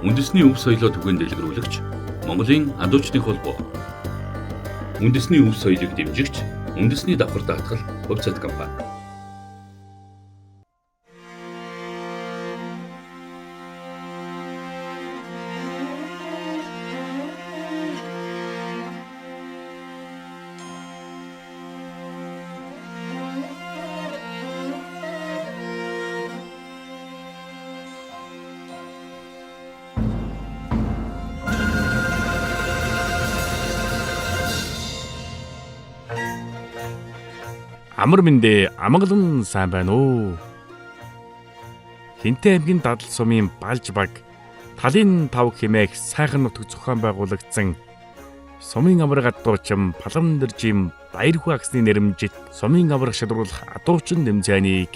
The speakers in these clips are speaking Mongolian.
Үндэсний өв соёлоо түгээн дэлгэрүүлэгч Монголын адуучны холбоо. Үндэсний өв соёлыг дэмжигч Үндэсний давхар даатгал хувьцаат компани. Амар мэндэ амгалан сайн байна уу? Хинтээ аймгийн Дадал сумын Балж баг талын тав хэмээх сайхан нутаг зохион байгуулагдсан сумын аварга адуучин Паламдэржим Баярхүү агсны нэрэмжит сумын аварга шалруулах адуучин тэмцээнийг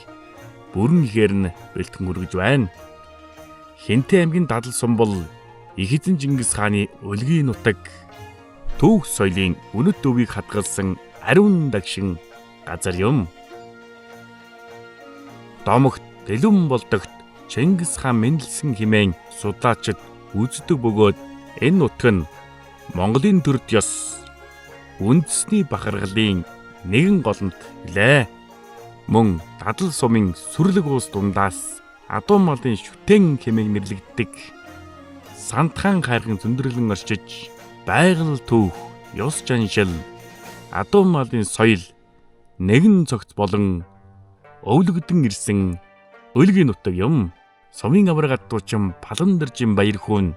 бүрэн ихээр нь бэлтгэн хүргэж байна. Хинтээ аймгийн Дадал сум бол их эзэн Чингис хааны өлгийн нутаг түүх соёлын үнэт төвийг хадгалсан ариун дагшин газар юм. Домогт дэлүн болдогт Чингис хаан мэндэлсэн хэмээн судлаачид үздэг бөгөөд энэ нутаг нь Монголын төрд ёс үндэсний бахархлын нэгэн голомт билээ. Мөн Дадал сумын сүрлэг уус дундаас адуу малын шүтэн хэмээн нэрлэгддэг Сандхан хайрхан зөндөрлөн орчиж байгаль түүх, ёс заншил, адуу малын соёл нэгэн цогц болон өвлөгдөн ирсэн өлгийн нутаг юм. Сумын аварга адуучин Паландаржин Баярхүүн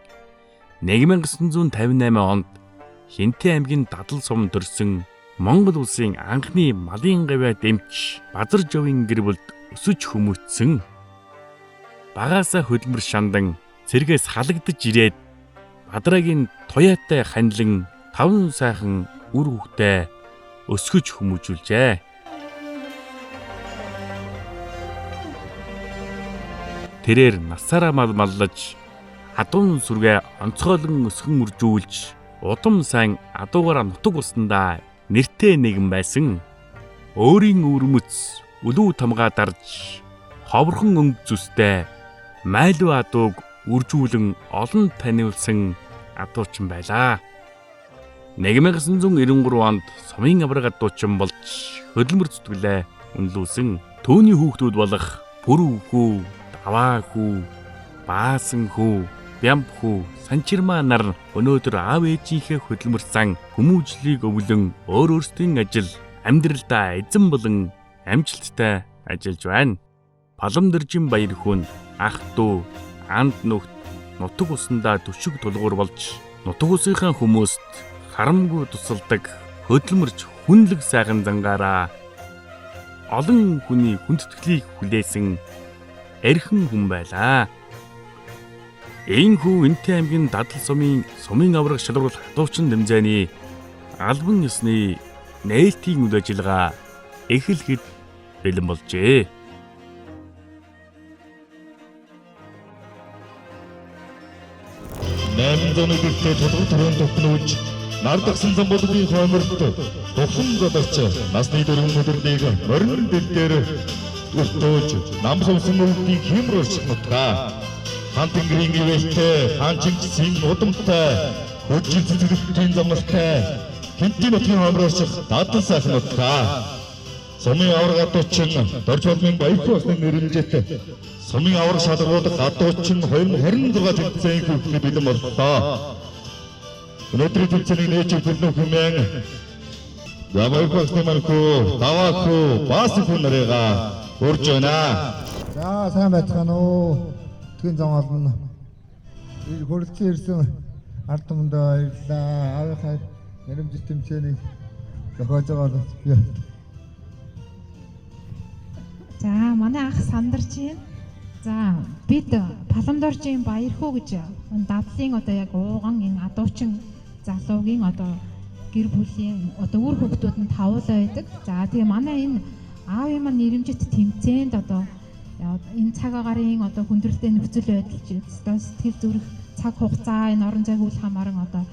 1958 онд Хинтээ аймгийн Дадал сум төрсөн Монгол улсын анхны малын гавьяа дэмч Базаржовын гэр бүлд өсөж хүмүүжсэн. Багаасаа хөдөлмөр шандан цэргээс халагдаж ирээд Бадрагийн туяатай ханилан таван сайхан үр хүүхдээ өсгөж хүмүүжүүлжээ. Тэрээр насаараа мал маллаж адуун сүргээ онцгойлон өсгөн үржүүлж удам сайн адуугаараа нутаг усандаа нэртэй нэгэн байсан. Өөрийн өвөрмөц өлүү тамгаа дарж ховорхон өнгө зүстэй майлуу адууг үржүүлэн олон таниулсан адуучин байлаа. 1993 онд сумын аварга адуучин болж хөдөлмөр зүтгэлээ үнэлүүлсэн. Түүний хүүхдүүд болох Бүрүү хүү, Даваа хүү, Баасан хүү, Бямб хүү, Санчирмаа нар өнөөдөр аав ээжийнхээ хөдөлмөр зан хүмүүжлийг өвлөн өөр өөрсдийн ажил амьдралдаа эзэн болон амжилттай ажиллаж байна. Паламдэржин Баярхүүн ах дүү, анд нүхт нутаг усандаа түшиг тулгуур болж нутаг усынхаа хүмүүст харамгүй тусалдаг хөдөлмөрч хүнлэг сайхан зангаараа олон хүний хүндэтгэлийг хүлээсэн эрхэн хүн байлаа. Ийхүү Энтэн аймгийн Дадал сумын сумын аварга шалруулах адуучин тэмцээний албан ёсны нээлтийн үйл ажиллагаа эхлэхэд бэлэн болжээ. Найман зууны тулгар төрөн төвхнүүлж нардагсан замбулгийн хойморт тухан зодорч насны дөрвөн өдрийг морин дэл дээр өртөөж нам сувсан өвдгийг хэмэр орчих нутгаа. Хан тэнгэрийн ивэлтэй, хаан Чингисийн удамтай, хөжил цэцэрлэгтийн замналтай, Хинтийн нутгийн хоймор орчих дадан сайхан нутгаа. Сумын аварга адуучин Дорж болмын Баярхүү усны нэрэмжит сумын аварга шалгаруулах адуучин 2026 тэмцээн хүүхдэд бэлэн боллоо. Өнөөдрийн тэмцээнийг нээж өгөх хэмээн Баярхүү усны манхүү, Даваа хүү, Баасан хүү нарыгаа урьж байна. За сайн байцгаана уу. Тэтгэн зам олно. Хүрэлцэн ирсэн ард түмэндээ баярлалаа. Аавынхаа нэрэмжит тэмцээнийг зохиож байгаа бол би. За манай ах сандарч байна. За бид Паламдоржийн Баярхүү гэж энэ дадлын одоо яг ууган энэ адуучин залуугийн одоо гэр бүлийн одоо үр хүүхдүүд нь тавуулаа байдаг. За тэгээ манай энэ аавын маань нэрэмжит тэмцээнд одоо энэ цаг агаарын одоо хүндрэлтэй нөхцөл байдал одоо сэтгэл зүрх цаг хугацаа энэ орон зайг үл хамааран одоо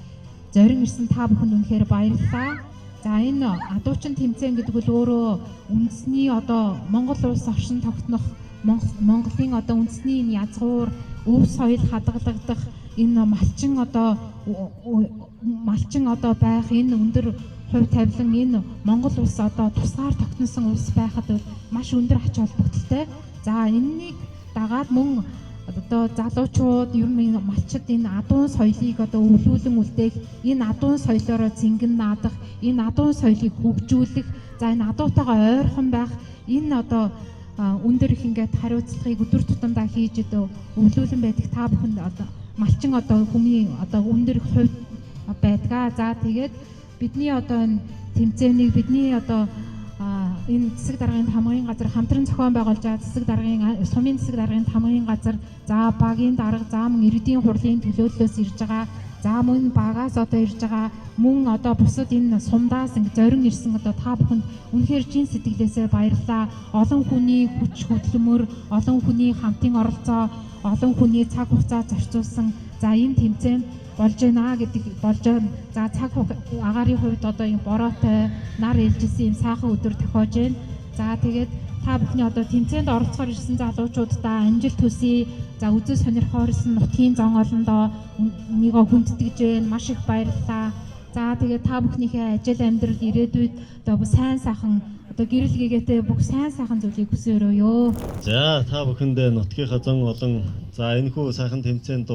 зорин ирсэн та бүхэнд үнэхээр баярлалаа. За энэ адуучин тэмцээн гэдэг бол өөрөө үндэсний одоо Монгол улс оршин тогтнох Монголын одоо үндэсний энэ язгуур, өв соёл хадгалагдах энэ малчин одоо байх энэ өндөр хувь тавилан энэ Монгол улс одоо тусгаар тогтносон улс байхад бол маш өндөр ач холбогдолтой. За энэнийг дагаад мөн одоо залуучууд ер нь малчид энэ адуун соёлыг одоо өвлүүлэн үлдээх, энэ адуун соёлоороо зингэн наадах, энэ адуун соёлыг хөгжүүлэх, за энэ адуутайгаа ойрхон байх, энэ одоо өндөр их ингээд хариуцлагыг өдөр тутамдаа хийж одоо өвлүүлэн байдаг та бүхэнд одоо малчин одоо хүмүүний одоо өндөр их хувь байдгаа. За тэгээд бидний одоо энэ тэмцээнийг бидний одоо энэ засаг даргын тамгын газар хамтран зохион байгуулж байгаа засаг даргын сумын засаг даргын тамгын газар, за багийн дарга, за мөн иргэдийн хурлын төлөөллөөс ирж байгаа, за мөн багаас одоо ирж байгаа, мөн одоо бусад энэ сумдаас ингэ зорин ирсэн одоо та бүхэнд үнэхээр чин сэтгэлээсээ баярлалаа. Олон хүний хүч хөдөлмөр, олон хүний хамтын оролцоо, олон хүний цаг хугацаа зарцуулсан за энэ тэмцээн болж байна гэдэг болж байна. За цаг агаарын хувьд одоо юм бороотой нар ээлжилсэн юм сайхан өдөр тохиож байна. За тэгээд та бүхний одоо тэмцээнд оролцохоор ирсэн залуучуудаа амжилт хүсье. За үзэл сонирхоор ирсэн нутгийн зон олондоо нэгөө хүндэтгэж байна. Маш их баярлалаа. За тэгээд та бүхнийхээ ажил амьдрал ирээдүйд одоо сайн сайхан одоо гэрэл гэгээтэй бүх сайн сайхан зүйлийг хүсэн өрөөё. За та бүхэндээ нутгийнхаа зон олон за энэхүү сайхан тэмцээнд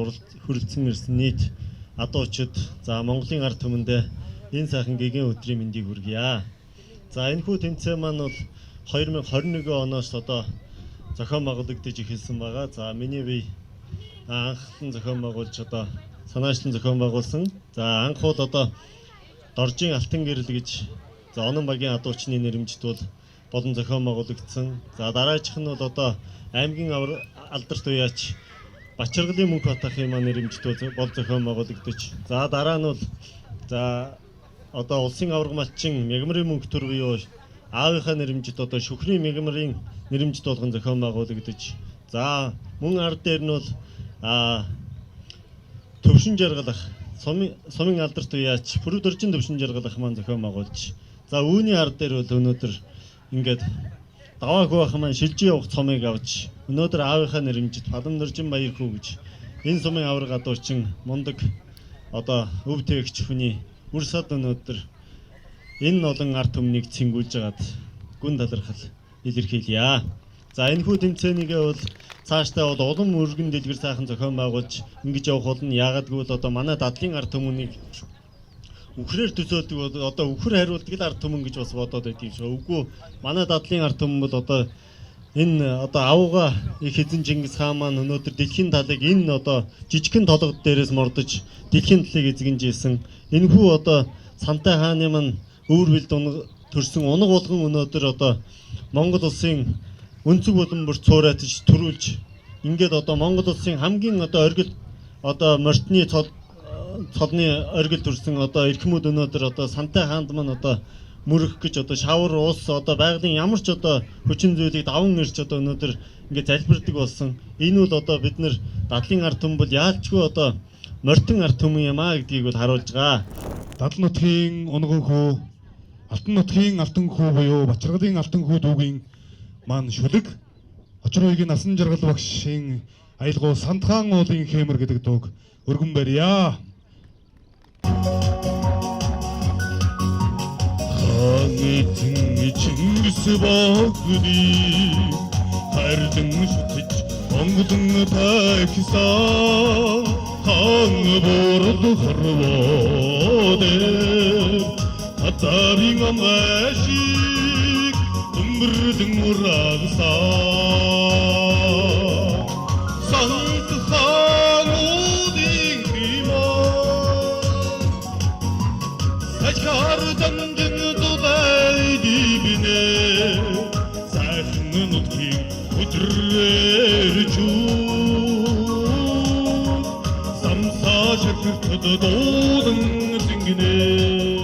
хүрэлцэн ирсэн нийт адуучид за Монголын ард түмэндээ энэ сайхан гэгээн өдрийн мэндийг хүргье. За энэхүү тэмцээн маань бол 2021 оноос одоо зохион байгуулагдаж эхэлсэн байгаа. За миний бие анхлан зохион байгуулж одоо санаачлан зохион байгуулсан. За анх бол одоо Доржийн алтан гэрэл гэж за онон багийн адуучны нэрэмжит бол болон зохион байгуулагдсан. За дараачих нь бол одоо аймгийн алдарт уяач Бачаргалын мөнх батахын маань нэрэмжит бол зохион байгуулагдаж. За дараа нь бол за одоо улсын аварга малчин Мягмарын мөнх төр буюу аавынхаа нэрэмжит одоо шүхрийн Мягмарын нэрэмжит болгон зохион байгуулагдаж. За мөн ард дээр нь бол төвшин жаргалах сумын алдарт уяач Пүрэв доржин төвшин жаргалах маань зохион байгуулж. За үүний ард дээр бол өнөөдөр ингээд даваа хүү ах маань шилжиж явах цомыг авч өнөөдөр аавынхаа нэрэмжит Палам доржин баяр хүү гэж энэ сумын аварга адуучин мундаг одоо өв тээгч хүний үр сад өнөөдөр энэ олон ард түмнийг цэнгүүлж хагаад гүн талархал илэрхийлье. За энэхүү тэмцээнийгээ бол цаашдаа бол улам өргөн дэлгэр сайхан зохион байгуулж ингэж явах болно. Яагаад гэвэл одоо манай дадлын ард түмнийг үхрээр төсөөлдөг бол одоо үхэр хариулдаг л ард түмэн гэж бас бодоод байдаг юм шиг. Үгүй, манай дадлын ард түмэн бол одоо энэ одоо авууга их эзэн Чингис хаан маань өнөөдөр дэлхийн талыг энэ одоо жижигхэн толгод дээрээс мордож дэлхийн талыг эзэгнж исэн. Энэхүү одоо Сантай хааны маань өвөр бэлд төрсөн унаг болгон өнөөдөр одоо Монгол улсын өнцөг болон бүр цуураатж төрүүлж ингээд одоо Монгол улсын хамгийн одоо оргил одоо мортны цолны оргил төрсөн одоо эрхмүүд өнөөдөр одоо Сантай хаанд маань одоо мөрөх гэж одоо шавар ус одоо байгалийн ямар ч одоо хүчин зүйлийг даван ирж одоо өнөөдөр ингээд залбирдаг болсон. Энэ бол одоо бид нэр дадлын ард түмэн бол яалчгүй одоо мортон ард түмэн юм а гэдгийг бол харуулж байгаа. Дадал нутгийн унган хүү, Алтан нутгийн алтан хүү буюу Бачаргалын алтан хүү дүүгийн маань шүлэг Очир уйгийн насан жаргал багшийн аялгау Сандхан уулын хэмэр гэдэг дууг өргөн барья. Хаан Чингис багны хайрлан шүтэж Монголын тахисан хаан бурд хорвоо дээр хазарын амгашиг өмбөрлөн урагсан Сант хаан уулын хэмээр сахар дамжин дулай дибнэ сайхан нутгийн өдрээр чүү самсаа ширхтд дуулан зингэнэ.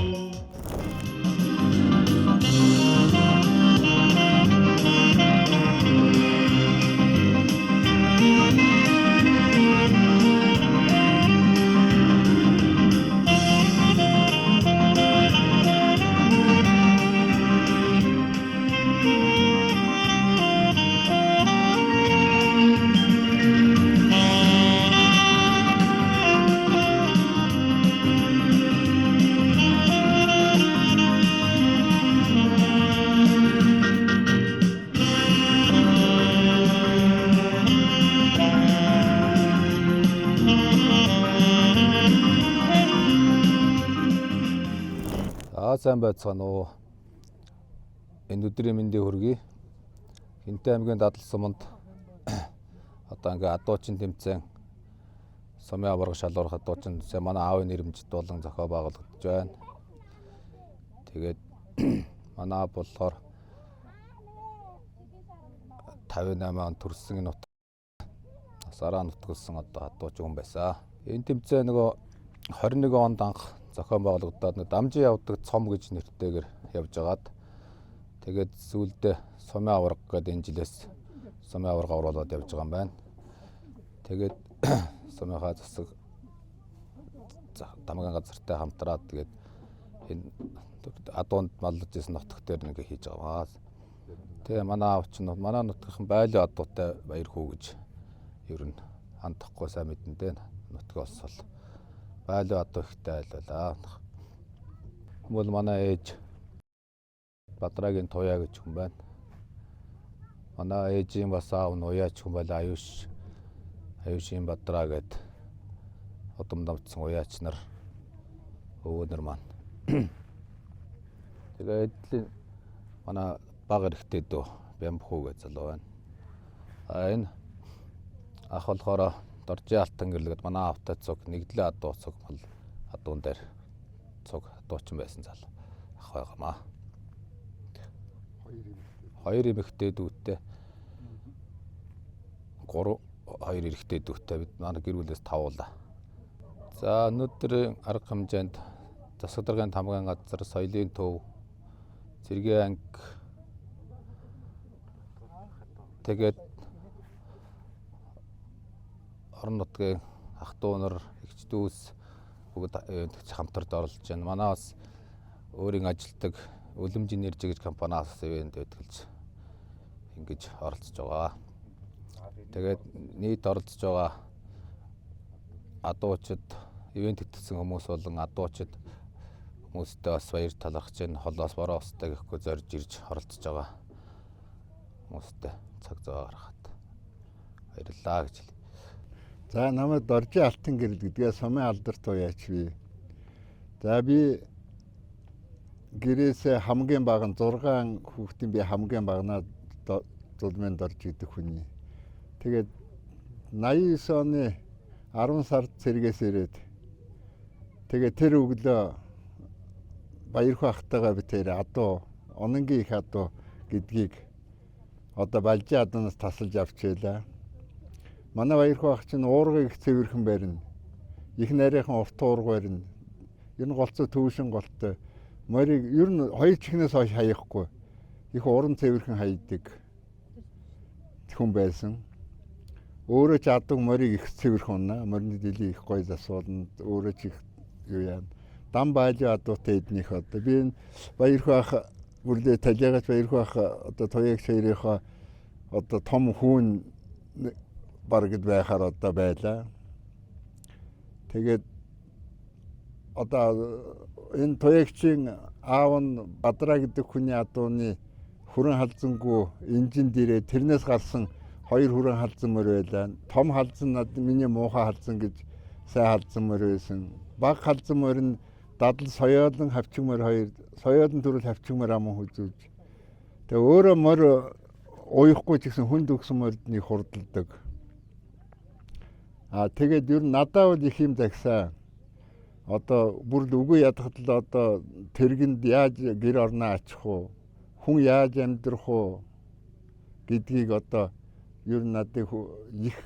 За сайн байцгаана уу. Энэ өдрийн мэндийг хүргэе. Хинтээ аймгийн Дадал суманд одоо ингээ адуучин тэмцээн сумын аварга шалуурах адуучин тэмцээн манай аавын нэрмжит болон зохион байгуулагдаж байна. Тэгээд манай аав болохоор 58 он төрсөн энэ насаараа нутгалсан одоо адуучин хүн байсан. Энэ тэмцээн нөгөө 21 онд анх зохион байгуулагдаад нэг дамжин явдаг цом гэж нэртэйгээр явж агаад тэгээд сүүлдээ сумын аварга гэдэг энэ жилээс сумын аварга оруулаад явж байгаа юм байна. Тэгээд сумынхаа засаг тамган газартай хамтраад тэгээд энэ адуунд маллаж исэн нутаг дээр нэг хийж байгаа. Тэгээ манай аав чинь манай нутгийнхан байлын адуутай баяр хүү гэж ер нь хандахгүй сайн мэдэн дээ нутаг олсол. Байлын адуу ихтэй айлуулаа. Бол манай ээж Бадрагийн Туяа гэж хүн байна. Манай ээжийн бас аав нь Уяач хүн байлаа. Аюушийн Бадраа гэд удам давтсан уяач нар өвөө нар маань. Тэгээд манай баг эрэгтэй дүү Бямбхүү гэж залуу байна. А энэ ах болохоор Доржийн Алтан гэрлэгэд манай аавтай цуг нэгдлээ адуу цуг мал адуун дээр цуг адуучин байсан залуу ах байгаамаа. Хоёр эмэгтэй дүүтэй. 3 2 эрэгтэй дүүтэй бид манай гэр бүлээс тавуулаа. За өнөөдрийн арга хэмжээнд засаг даргын тамган газар, соёлын төв, цэргийн анги тэгээд орон нутгийн ах дүү нар, эгч дүүс бүгд хамтарч оролцож байна. Манай бас өөрийн ажилтдаг Үлэмж энержи гэж компаниас ивент өтгөлж ингэж оролцож байгаа. Тэгээд нийт оролцож байгаа адуучид ивент итгэсэн хүмүүс болон адуучид хүмүүстээ бас баяр талархаж байна. Холоос бороо устай гэхгүй зорж ирж оролцож байгаа хүмүүстэй цаг зав гаргаад баярлалаа гэж хэлье. За намайг Доржийн Алтан гэрэл гэдгээ сумын алдарт уяач би. За би гэрээсээ хамгийн бага нь 6 хүүхдийн би хамгийн багнаа зулмын Дорж гэдэг хүний. Тэгээд 89 оны 10 сард цэргээс ирээд тэгээд тэр өглөө Баярхүү ахтайгаа би тэр адуу Ононгийн их адуу гэдгийг одоо Балжийн адуунаас тасалж авч байлаа. Манай Баярхүү ах чинь уургыг их цэвэрхэн барина. Их нарийнхан урт уурга барина. Ер нь голцоо төвшин голтой. Морийг ер нь хоёр чихнээс хойш хаяхгүй. Их уран цэвэрхэн хаядаг хүн байсан. Өөрөө ч адаг морийг их цэвэрхэн унаа. Морины дэлийг их гоё засуулна. Өөрөө ч их юу яана. Дам байлын адуутай эднийх одоо би энэ Баярхүү ах бүрлээ талиагач Баярхүү ах одоо туягч хоёрынхоо одоо том хүүн баргад байхаар одоо байлаа. Тэгээд одоо энэ туягчийн аав нь Бадраа гэдэг хүний адууны хүрэн халзангүй инжин дээрээ тэрнээс гарсан хоёр хүрэн халзан морь байлаа. Том халзан над миний муухай халзан гэж сайн халзан морь байсан. Баг халзан морь нь дадал соёолон хавчин морь хоёр соёолон төрөл хавчин морь аман хүзүүлж. Тэгээ өөрөө морь уяхгүй ч гэсэн хүнд өгсөн морьд нэг хурдалдаг. А тэгээд ер нь надад бол их юм загсаа. Одоо бүр л үгүй ядахад л одоо тэргэнд яаж гэр орноо ачих уу? Хүн яаж амьдрах уу гэдгийг одоо ер нь надад их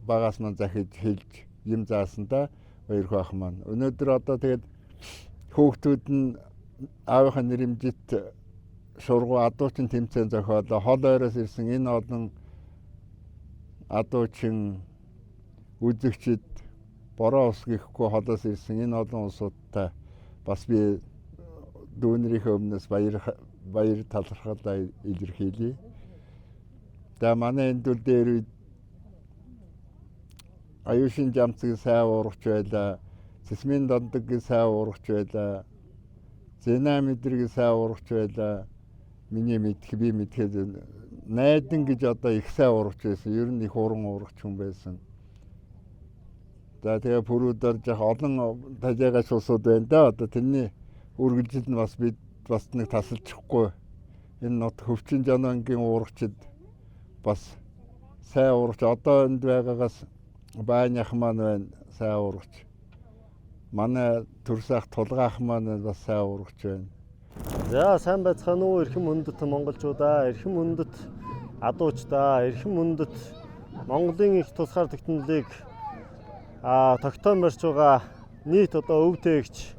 багаас маань захиж хэлж юм заасан да Баярхүү ах маань. Өнөөдөр одоо тэгээд хүүхдүүд нь аавынхаа нэрэмжит шургуу адуучин тэмцээн зохиолоо. Хол ойроос ирсэн энэ олон адуучин үзэгчид бороо ус гэхгүй холоос ирсэн энэ олон улсуудтай бас би дүүнэрийнхээ өмнөөс баяр талархалаа илэрхийлье. За манай энэ дүл дээр үед Аюушин жамцгийн сайн уургач байлаа. Цэсмийн дондоггийн сайн уургач байлаа. Зэна мэдргийн сайн уургач байлаа. Миний мэдх би мэдхэд найдан гэж одоо их сайн уургач байсан. Ер нь их уран уургач хүн байсан. За тэгээ пүрүүдэр жах олон тажаагаач улсууд байна да. Одоо тэрний Үргэлжил нь бас бид бас нэг тасалчихгүй. Энэ нут Хөвчин Жанангийн уурагчид бас сайн уурагч одоо энд байгаагаас Байнях маань байна сайн уурагч. Манай төрсөх Тулгаах маань бас сайн уурагч байна. За сайн байцгаана уу эрхэм хүндэт монголчуудаа, эрхэм хүндэт адуучдаа, эрхэм хүндэт Монголын их тусгаар тогтнолыг тогтоон барьж байгаа нийт одоо өв тээгч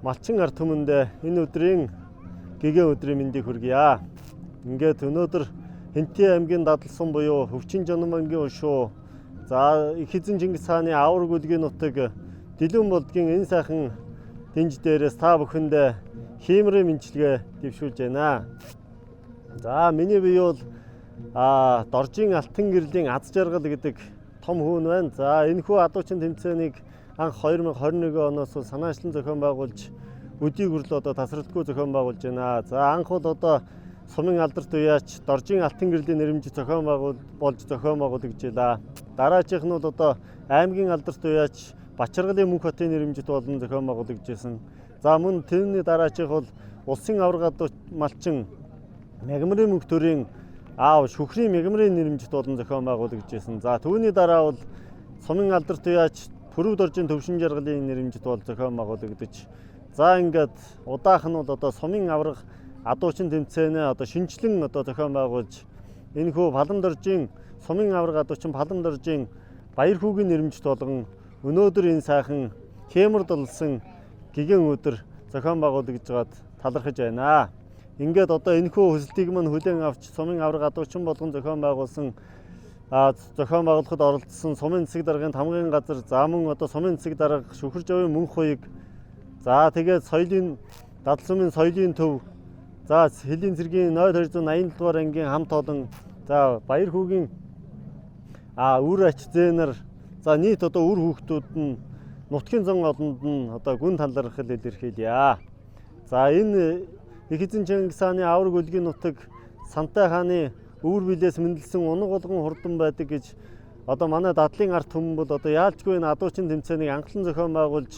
малчин ард түмэндээ энэ өдрийн гэгээн өдрийн мэндийг хүргье. Ингээд өнөөдөр Хэнтийн аймгийн дадлсан буюу Хөвчин Жономангийн уншуу за их эзэн Чингис хааны авар гүлгийн нутаг Дэлүүн болдгийн энэ сайхан дэнж дээрээс та бүхэндээ хиймрийн мэндчилгээ дэвшүүлж байна. За миний бие бол Доржийн Алтан гэрлийн аз жаргал гэдэг том хүн байна. За энэхүү адуучин тэмцээнийг анх 2021 оноос санаачлан зохион байгуулж өдийг хүртэл одоо тасралтгүй зохион байгуулж байна. За анх бол одоо сумын алдарт уяач Доржийн Алтан гэрлийн нэрмжид зохион байгуул болж зохион байгуулагджээ. Дараачих нь бол одоо аймгийн алдарт уяач Бачаргалын мөнх хотын нэрмжид болон зохион байгуулагджсэн. За мөн тэрний дараачих бол улсын аварга малчин Мягмрын мөнх төрийн аав Шүхрийн Мягмрын нэрмжид болон зохион байгуулагджсэн. За түүний дараа бол сумын алдарт уяач Пүрв доржийн төвшин жаргалын нэрмжид бол зохион байгуулагдаж. За ингээд удаах нь бол одоо сумын аварга адуучин тэмцээнээ одоо шинжлэн одоо зохион байгуулж энэхүү Палам доржийн сумын аварга адуучин Палам доржийн баяр хүүгийн нэрмжид болгон өнөөдөр энэ сайхан хэмэр дулсан гигэн өдөр зохион байгуулагдж байгаад талархаж байна. Ингээд одоо энэхүү хүсэлтийг мань хүлээн авч сумын аварга адуучин болгон зохион байгуулсан зохион байгуулахад оролцсон сумын засаг даргын тамгын газар за мөн одоо сумын засаг дарга Шүхэр жавын мөнх хуйг за тэгээд соёлын дадал сумын соёлын төв за хөлийн цэргийн 0287 дугаар ангийн хамт олон за баяр хүүгийн үр ач зээнэр за нийт одоо үр хүүхдүүд нь нутгийн зан олонд нь одоо гүн талархал илэрхийлье. За энэ их эзэн Чингис хааны авраг үлгийн нутаг Сантай хааны өвөр билээс мэндэлсэн унаг болгон хурдан байдаг гэж одоо манай дадлын ард түмэн бол одоо яалчгүй энэ адуучин тэмцээнийг анхлан зохион байгуулж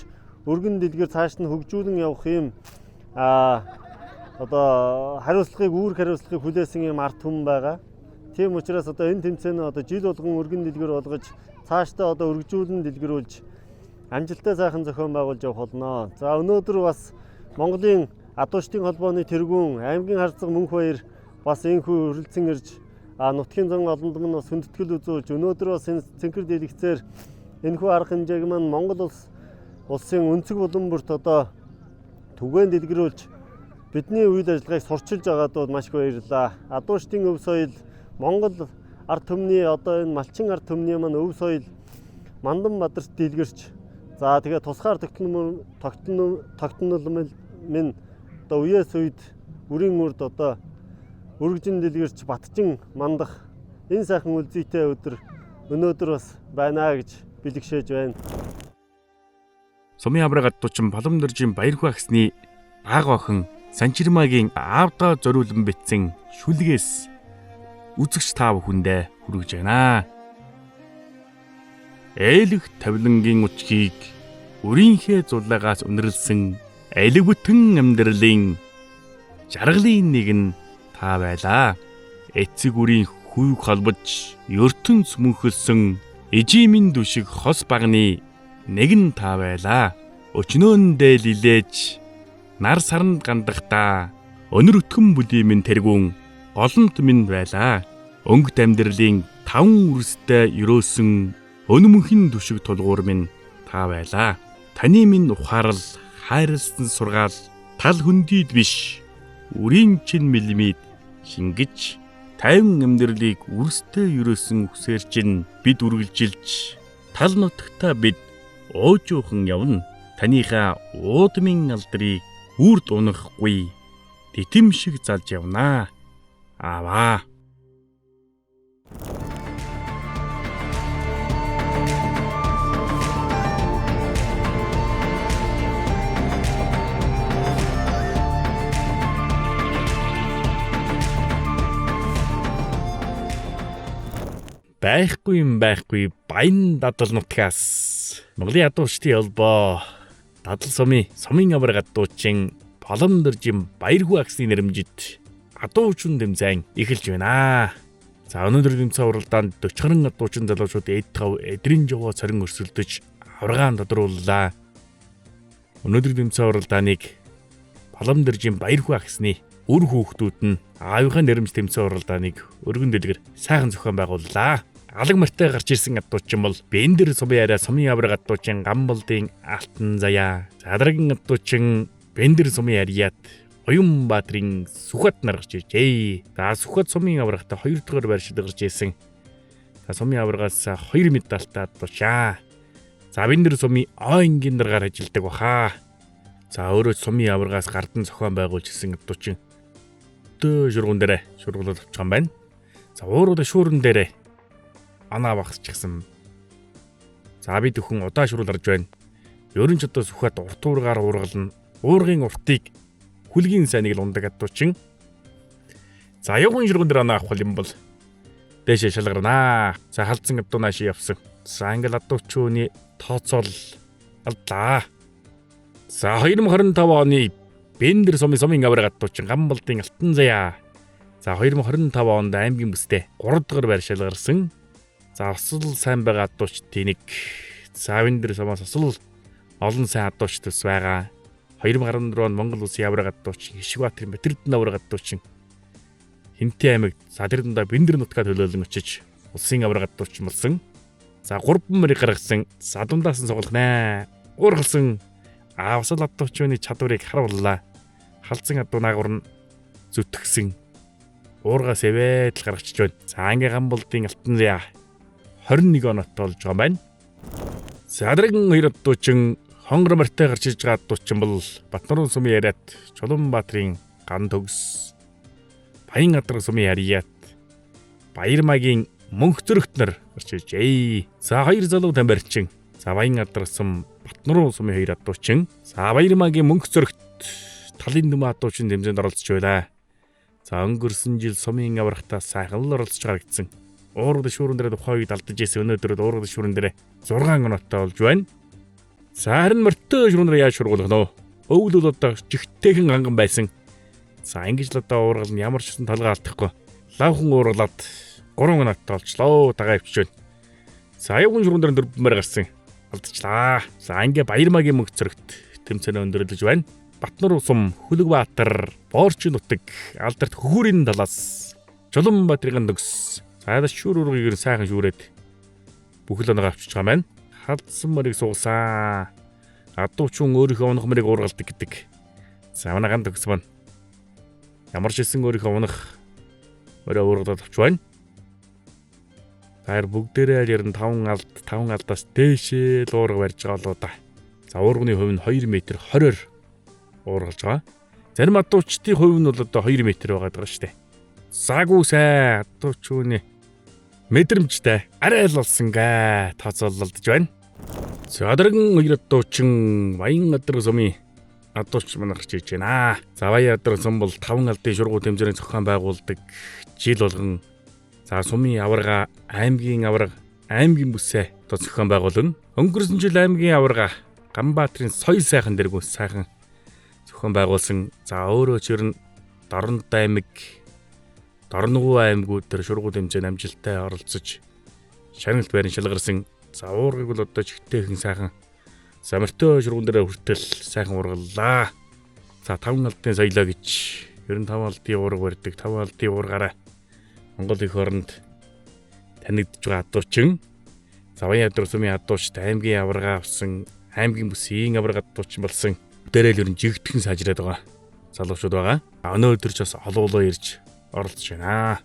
өргөн дэлгэр цааш нь хөгжүүлэн явах юм одоо хариуцлагыг үүрэг хариуцлагыг хүлээсэн юм ард түмэн байгаа. Тийм учраас одоо энэ тэмцээн одоо жил болгон өргөн дэлгэр болгож цаашдаа одоо өргөжүүлэн дэлгэрүүлж амжилттай сайхан зохион байгуулж явах болно. За өнөөдөр бас Монголын адуучдын холбооны тэргүүн аймгийн харцаг мөнх баяр бас энэхүү өрөлдсөн ирж нутгийн зан олонд мань бас хүндэтгэл үзүүлж өнөөдөр бас энэ цэнхэр дэлгэцээр энэхүү арга хэмжээг маань Монгол улсын өнцөг булан бүрт одоо түгээн дэлгэрүүлж бидний үйл ажиллагааг сурчилж байгаад бол маш их баярлалаа. Адуучдын өв соёл Монгол ард түмний одоо энэ малчин ард түмний маань өв соёл Мандан бадарт дэлгэрч за тэгээ тусгаар тогтнол минь одоо үеэс үед үрийн үрд одоо өргөжин дэлгэрч батчин мандах энэ сайхан үлзийтэй өдөр өнөөдөр бас байна гэж бэлгшээж байна. Сумын авраг адуучин Палам доржийн баярхүү агсны баг охин Санчирмагийн аавдаа зориулан бичсэн шүлгээс үзэгч та бүхэндээ хүргэж байна. Ээлэг тавилангийн учгийг өрийнхээ зулаагаас үнэрлсэн элэг бүтэн амьдралын жаргалын нэг нь та байлаа. Эцэг үрийн хүүг холбож ертөнц мөнхөлсөн эжимийн дүшиг хос багны нэг нь та байлаа. Өчнөөндөө лилээж нар саранд гандахдаа өнөр өтгөн бүлийн минь тэргүүн голомт минь байлаа. Өнгөт амьдралын таван үрстэй өрөөсөн өн мөнхийн дүшиг тулгуур минь та байлаа. Таны минь ухаарал хайрлсан сургаал тал хөндийд биш үрийн чин мэлмид шингэж тайван амьдралыг үрстэй өрөөсөн үсээр чинь бид үргэлжилж тал нутагта бид уужуухан явна. Таныхаа уудмын алдрыг үрд унахгүй титэм шиг залж явнаа. Ааваа. Байхгүй юм байхгүй баян дадал нутгаас Монголын ядуучдын холбоо Дадал сумын аварга адуучин Палам доржийн Баярхүү агсны нэрмжит адуучин тэмцээн эхэлж байна. За өнөөдөр тэмцээн уралдаанд 40 гаруй адуучин залуучууд эд тав эдрийн жаваа цорин өрсөлдөж аваргаан тодрууллаа. Өнөөдөр тэмцээн уралдааныг Палам доржийн Баярхүү агсны үр хүүхдүүд нь аавынхаа нэрмж тэмцээн уралдааныг өргөн дэлгэр сайхан зохион байгууллаа. Алаг морьтой гарч ирсэн адуучин бол Бендер сумын яриа сумын аварга адуучин Гамболдын Алтан заяа. За дараагийн адуучин Бендер сумын яриад Оюнбаатарын Сүхбат нар гарч иржээ. За Сүхбат сумын аваргатай 2 дугаар байршид гарч ирсэн. За сумын аваргаас 2 медальтай адуучаа. За Бендер сумын Оингийн даргаар ажилладаг баха. За өөрөө сумын аваргаас гардан зохион байгуулж ирсэн адуучин дөө шургуун дээр шургуулаад авчих юм байна. За уурууд шүүрэн дээр анаа багсчихсан. За бид бүхэн удаа шуруул гарч байна. Ерөн ч одоо Сүхбат урт уургаар уургална. Уургын уртыг хүлгийн сайныг л ундаг адуучин. За явган шургуун дээр анаа авах юм бол дээшээ шалгарнаа. За халдсан адуу наашаа явсан. За ингээл адуучууны тооцоол алдлаа. За 2025 оны Бендер сумын аварга адуучин Гамболдын Алтан заяа. За 2025 онд аймгийн бүсдээ 3 дугаар байр шалгарсан. За бас л сайн байгаа адуучдын нэг. За Бендер сумаас бас л олон сайн адуучд бас байгаа. 2014 онд Монгол улсын аварга адуучин Хишгбаатарын Батэрдэн аварга адуучин Хинтээ аймаг за тэр дундаа Бендер нутгаа төлөөлөн очиж улсын аварга адуучин болсон. За 3 мөрийг гаргасан. За дундаас нь сугалах нэ. Уургалсан. Бас л адуучны чадварыг харууллаа. Халдсан адуу наагур нь зүтгэсэн. Уургаас эвээл гаргачих байна. За ингээ Гамболдын Алтан заяа 21 оноотой болж байгаа юм байна. За дараагийн хоёр адуучин хонгор морьтой гарч иж байгаа адуучин бол Батнурун сумын яриад Чулуунбаатарын Ган төгс, Баян адраг сумын яриад Баярмагийн мөнх зөрөгт нар гарч иржээ. За хоёр залуу тамирчин. За Баян адраг сум Батнурун сумын хоёр адуучин. За Баярмагийн мөнх зөрөгт талын дүмэн адуучин тэмцээнд оролцож байлаа. За өнгөрсөн жил сумын аврагтаа сайхан л оролцож харагдсан. Уурууд шүүрэн дээр тухайн үед алдаж ирсэн, өнөөдөр уурууд шүүрэн дээр 6 оноотой болж байна. За харин морьтой шүүрэн дээр яаж шургуулах нөө? Өвөл одоо жигтэйхэн ганган байсан. За ингэж л одоо уургал нь ямар ч гэсэн толгой алдахгүй. Лавхан уургалаад 3 оноотой болчлоо. Дагаа ивчиж байна. За аюугын шүүрэн дээр 4 мөр гарсан. Алдчихлаа. За ингээ Баярмагийн мөнгө зөрөгт тэмцээнээ өндөрлөж байна. Батнур сум Хүлэгбаатар Боорчин нутаг алдарт хөхүүрийн талаас Чулуунбаатарын төгс. За шүүр ургийг сайхан шүүрээд бүхэл оноогоо авчиж байгаа юм байна. Халдсан морийг суусан. Адуучин өөрийнхөө унах морийг уургалдаг гэдэг. За манай ган төгс маань ямар ч хэлсэн өөрийнхөө унах морио уургалаад авч байна. Тэр бүгдээрээ л ер нь 5 алд 5 алдаас дээшээ л уурга барьж байгаа болоо да. За уурганы хувь нь 2 м 20-оор уургалж байгаа. Зарим адуучдын хувь нь бол одоо 2 м байгаад байгаа шүү дээ. Заагүй сайн адуучууны мэдрэмжтэй арай л болсон гэ тооцоололдож байна. За дараагийн хоёр адуучин Баян адраг сумын адууч манай гарч иж байна. За Баян адраг сум бол 5 алдын шургуу тэмцээний зохион байгуулдаг жил болгон за сумын аварга, аймгийн аварга, аймгийн бүсээ одоо зохион байгуулна. Өнгөрсөн жил аймгийн аварга Ганбаатарын соёл сайхан дэргүүс сайхан зохион байгуулсан. За өөрөө ч ер нь Дорнод аймаг, Дорногов аймагуд төр шургуу тэмцээнд амжилттай оролцож шагналт байран шалгарсан. За уургыг бол одоо жигтэйхэн сайхан замартай шургуун дээр хүртэл сайхан уургаллаа. За 5 алдын соёлоо гэж ер нь 5 алдын уурга барьдаг. 5 алдын уургаараа Монгол эх оронд танигдж байгаа адуучин. За Баян адраг сумын адуучд аймгийн аварга авсан, аймгийн бүсийн аварга адуучин болсон. Дээрэл ер нь жигтгэн сайжраад байгаа залуучууд байгаа. Өнөөдөр ч бас олоолоо ирж оролцож байна.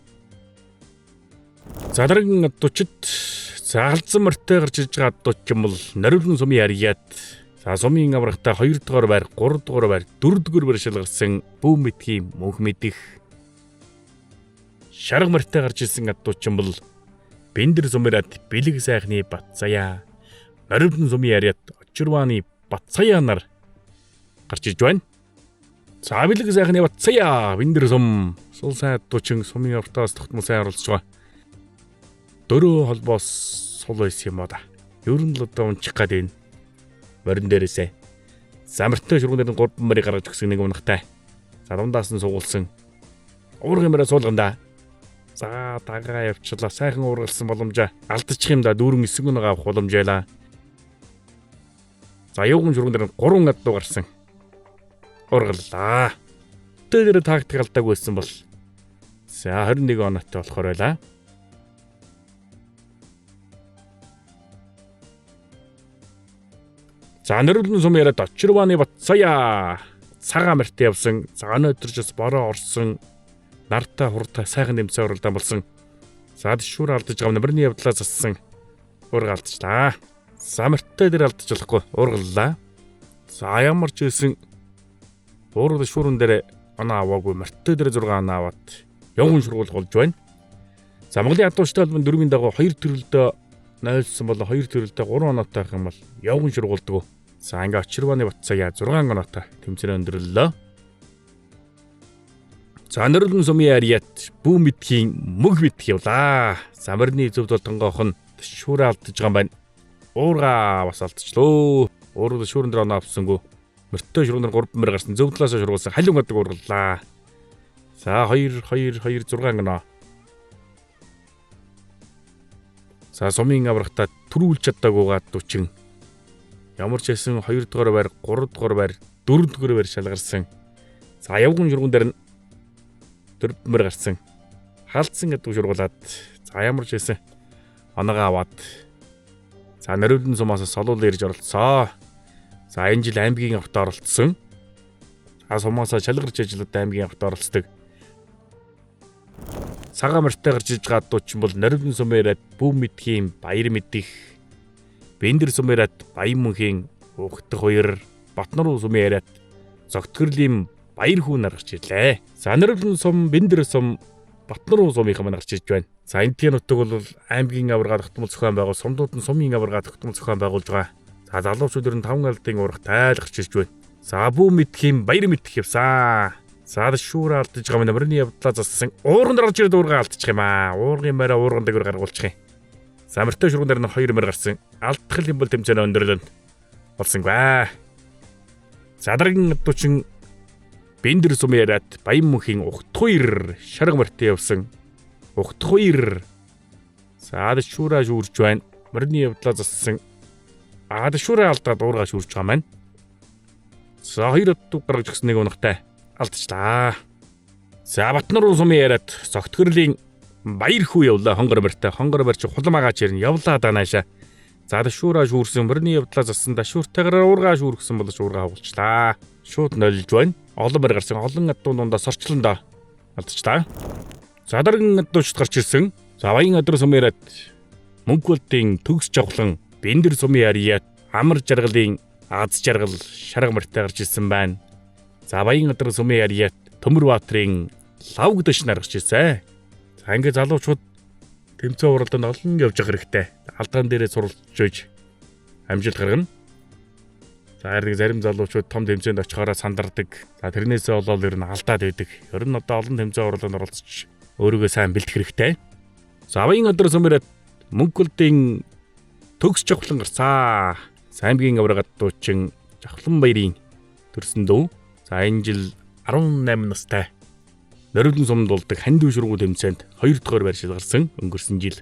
За дараагийн адуучид за халдсан морьтой гарч иж байгаа адуучин бол Норивлон сумын яриад за сумын аврагтаа 2 дугаар байр, 3 дугаар байр, 4 дугаар байр шалгарсан бүү мэдхийн мөнх мэдих шарга морьтой гарч ирсэн адуучин бол Бендер сумыраад бэлэг сайхны Батцаяа, Норивлон сумын яриад Очирваны Батцаяа нар гарч иж байна. За бэлэг сайхны Батцаяа Бендер сум сул сайн адуучин сумын аврагтаас тогтмол сайн оролцож байгаа. Дөрөв холбоос сул байсан юм уу да. Ер нь л одоо унчих гад энэ морин дээрээсээ. За мөртөө шургуун дээр нь 3 морийг гаргаж өгсөн нэг унахтай. За дундаас нь сугуулсан. Уургын мороо суулгана да. За дагаа явчлаа. Сайхан уургалсан боломжоо алдчих юм да. Дүүрэн 9 оноо авах боломж байлаа. За явган шургуун дээр нь 3 адуу гарсан. Уургаллаа. Тэр тактик алдаагүй байсан бол за 21 оноотой болохоор байлаа. За нөрвлөн сум яриад Очирваны Батсая цагаан морьт явсан. За өнөөдөр ч бас бороо орсон. Нартай хурдтай сайхан нэмсэн уралдаан болсон. За шүүр алдаж байгаа мөрний явдлаа зассан. Уурга алдчихлаа. За морьтой дээр алдчих болохгүй. Уургаллаа. За ямар ч байсан уургал шүүрэн дээр оноо аваагүй. Морьтой дээр 6 оноо аваад явган шургуул болж байна. За Монголын ядууштай холбооны дөрвийн дагуу 2 төрөлдөө 0-сон болон 2 төрөлдөө 3 оноотой байх юм бол явган шургуулдаг. За ингээ Очирваны Батсая 6 оноотой тэмцээн өндөрлөлөө. За нөрлөн сумын ариат бүү мэдхийн мөг мэдх явлаа. За морины зөв толтонгоох нь шүүрээ алдаж байгаа юм байна. Уурга бас алдчихлоо. Уурга шүүрэн дээр оноо авсангүй. Мөртөө шурган дээр 3 мөр гарсан. Зөв талаасаа шургуулсан. Халиун гадаг уургаллаа. За 2 2 2 6 оноо. За сумын аврагтаа төрүүлж чадаагүйгаа дүүчин. Ямар ч байсан 2 дугаар байр, 3 дугаар байр, 4 дугаар байр шалгарсан. За явган шургуун дээр нь 4 мөр гарсан. Хаалцсан гэдэг шургуулад за ямар ч байсан оноогоо аваад за Нориулын сумаас солуул ирж оролцсоо. За энэ жил аймгийн авт оролцсон. За сумаасаа шалгарч ажиллаад аймгийн авт оролцдог. Цагаан морьтой гарч иж байгаа дуучин бол Нориулын сум яриад бүү мэдхийн баяр мэдих, Бэндэр сум яриад Баян мөнхийн ухтах хоёр, Батнаруу сум яриад Зогтгөрлийн баяр хүүн гарч ирлээ. За Нориулын сум, Бэндэр сум, Батнаруу сумынхан маань гарч ирж байна. За энэ тгийн нутаг бол аймгийн аварга тогтмол зохион байгуул, сумдууд нь сумын аварга тогтмол зохион байгуулж байгаа. За залуучууд ер нь 5 алдын урах тайл гарч ирж байна. За бүү мэдхийн баяр мэдх явсан. За шүүрээ алдаж байгаа юм. Морины явдлаа зассан. Уурган дээр орж ирээд уургаа алдчих юм аа. Уургын мороо уурган дээр гаргуулчих юм. За морьтой шурган дээр нь 2 морь гарсан. Алдах юм бол тэмцээн өндөрлөн болсонгүй. За дараагийн дуучин Бэндэр сум яриад Баян мөнхийн ухтхуйр шарга морьтой явсан. Ухтхуйр. За шүүрээ шүүрж байна. Морины явдлаа зассан. Аа шүүрээ алдаад уургаа шүүрж байгаа маань. За 2 адуу гаргаж өгсөн нэг унахтай алдчихлаа. За Батнаруу сумын яриад Зогтгөрлийн баяр хүү явлаа хонгор морьтой. Хонгор морь чи хулам агаач ирнэ явлаа да наашаа. За шүүраа шүүрсэн морины явдлаа зассан дашууртайгаар уургаа шүүргсэн болж уургаа хугалчлаа. Шууд нолж байна. Олон морь гарсан олон адуун дундаа сорчлондоо алдчихлаа. За дараагийн адуучд гарч ирсэн. За Баян адруу сум яриад Мөнхболдын төгс жавхлан Бэндэр сумын яриад Амар жаргалын аз жаргал шарга морьтой гарч ирсэн байна. За Баян адруу сумын яриад Төмөр Баатрын лавгдаш нар гарч ирсэн. За ингээ залуучууд тэмцээн уралдаанд олон явж явах хэрэгтэй. Алдаан дээрээ суралцж байж амжилт гаргана. За харин зарим залуучууд том тэмцээнд очихоороо сандардаг. За тэрнээсээ болоод ер нь алдаад байдаг. Ер нь одоо олон тэмцээн уралдаанд оролцож өөрийгөө сайн бэлдэх хэрэгтэй. За Баян адруу сум яриад Мөнхболдын төгс жавхлан гарцаа. Саймгийн аврагад дуучин Жавхлан баярын төрсөн дүү. За энэ жил 18 настай Нориулын сумд болдог хандив шургуу тэмцээнд 2 дугаар байр шалгарсан өнгөрсөн жил.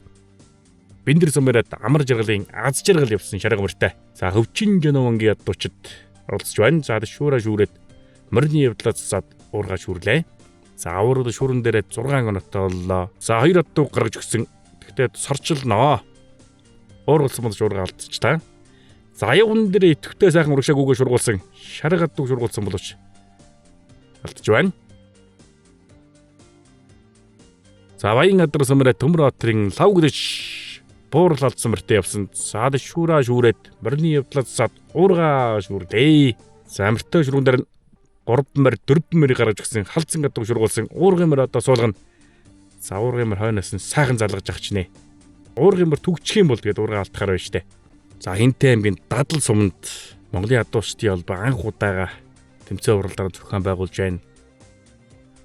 Бэндэр сум яриад Амар жаргалын аз жаргал явсан шарга морьтой. За хөвчин жоновангийн ядуучид оролцож байна. За шүүраа шүүрээд морины явдлаа засаад уургаа шүүрлээ. За аврал шүүрэн дээрээ 6 оноотой боллоо. За 2 адуу гаргаж өгсөн. Гэхдээ сорчлноо. Уургалсан болж уургаа алдчихлаа. За аюун дээр идэвхтэй сайхан урагшаагүйгээ шургуулсан. Шарга адуу шургуулсан боловч алдж байна. За Баян адруу сумраа Төмөр отрын лав гэж буурал алдсан мөртөө явсан. За шүүраа шүүрээд морины явдлаа засаад уургаа шүүрлээ. За мөртөө шургуун дээр 3 морь 4 морийг гаргаж өгсөн. Халдсан гадууг шургуулсан. Уургын морь одоо суулгана. За уургын морь хойноос нь сайхан залгаж ах чинээ. Уургын морь түгчих юм бол тэгээд уургаа алдахаар байна штэ. За Хинтээ аймгийн Дадал суманд Монголын ядуучдын холбоо анх удаага тэмцээн уралдаан зохион байгуулж байна.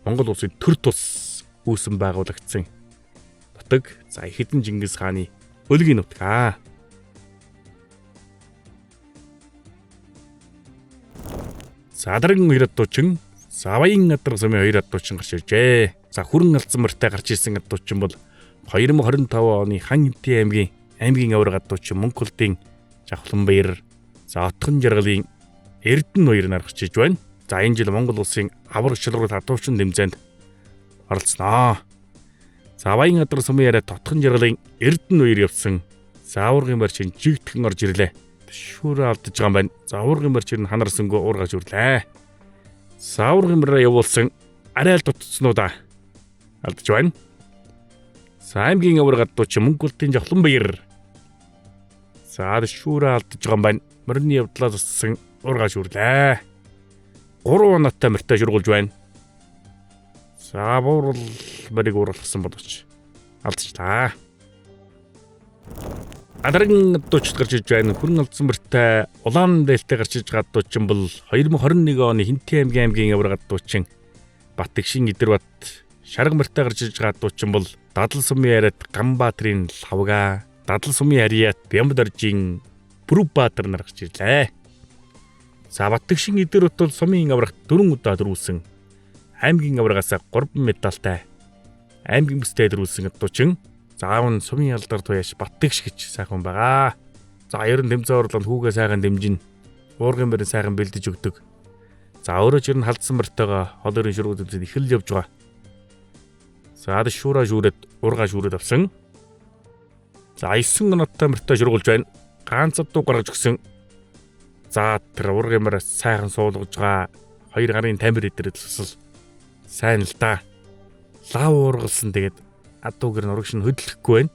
Монгол улсын төр тус үүсэн байгуулагдсан нутаг. За их эзэн Чингис хааны өлгийн нутаг аа. За дараагийн хоёр адуучин Савын адар сумын хоёр адуучин гарч иржээ. За хүрэн алдсан морьтой гарч ирсэн адуучин бол 2025 оны Хан Хэнтийн аймгийн аварга адуучин Мөнхөлдийн Жавхланбаяр, за Отхон жаргалын Эрдэнэ хоёр нар гарч иж байна. За энэ жил Монгол улсын аварга шалралт адуучин тэмцээнд оролцсноо. За Баян адар сумын яриа Отхон жаргалын Эрдэнэ хоёр явсан. За аваргын морь чинь жигтгэн орж ирлээ. Шүүрээ алдаж байгаа юм байна. За аваргын морь чинь ханарсангүй уургаж үрлээ. За аваргын морьроо явуулсан арай л дутцнуудаа алдаж байна. За аймгийн аварга адуучин Мөнхөлдийн Жавхланбаяр. За шүүрээ алдаж байгаа юм байна. Морины явдлаа зассан уургаж үрлээ. 3 оноотой морьтой шургуулж байна. За буурал морийг ууралгасан боловч алдчихлаа. Адарган адуучид гарч иж байна. Хүрэн алдсан морьтой улаан дээлтэй гарч иж байгаа адуучин бол 2021 оны Хэнтийн аймгийн аварга адуучин Батгшин Идэрбат, шарга морьтой гарч иж байгаа адуучин бол Дадал сумын яриад Ганбаатарын Лавга, Дадал сумын яриад Бямбдаржийн Бүрүбаатар нар гарч ирлээ. За Батгшин Идэрбат бол сумын аваргат 4 удаа дөрүүлсэн. Аймгийн аваргаас 3 медальтай аймгийн бүстэй дөрүүлсэн адуучин. За аав нь сумын алдар туяаш Батгш гэж сайхан байгаа. За ер нь тэмцээн орлогонд хүүгээ сайхан дэмжин. Уургын барин сайхан бэлдэж өгдөг. За өөрөө ч ер нь халдсан мортойгоо хол өрийн шургуу тэмцээнд их л явж байгаа. За шүүраа шүүрээд ургаа шүүрээд авсан. За 9 оноотой морьтой шургуулж байна. Ганц адуу гаргаж өгсөн. За тэр уургын морь сайхан суулгаж байгаа. Хоёр гарын тамир идэр тусал сайн л да. Лав уургалсан тэгээд адуугэр нурагш нь хөдлөхгүй байна.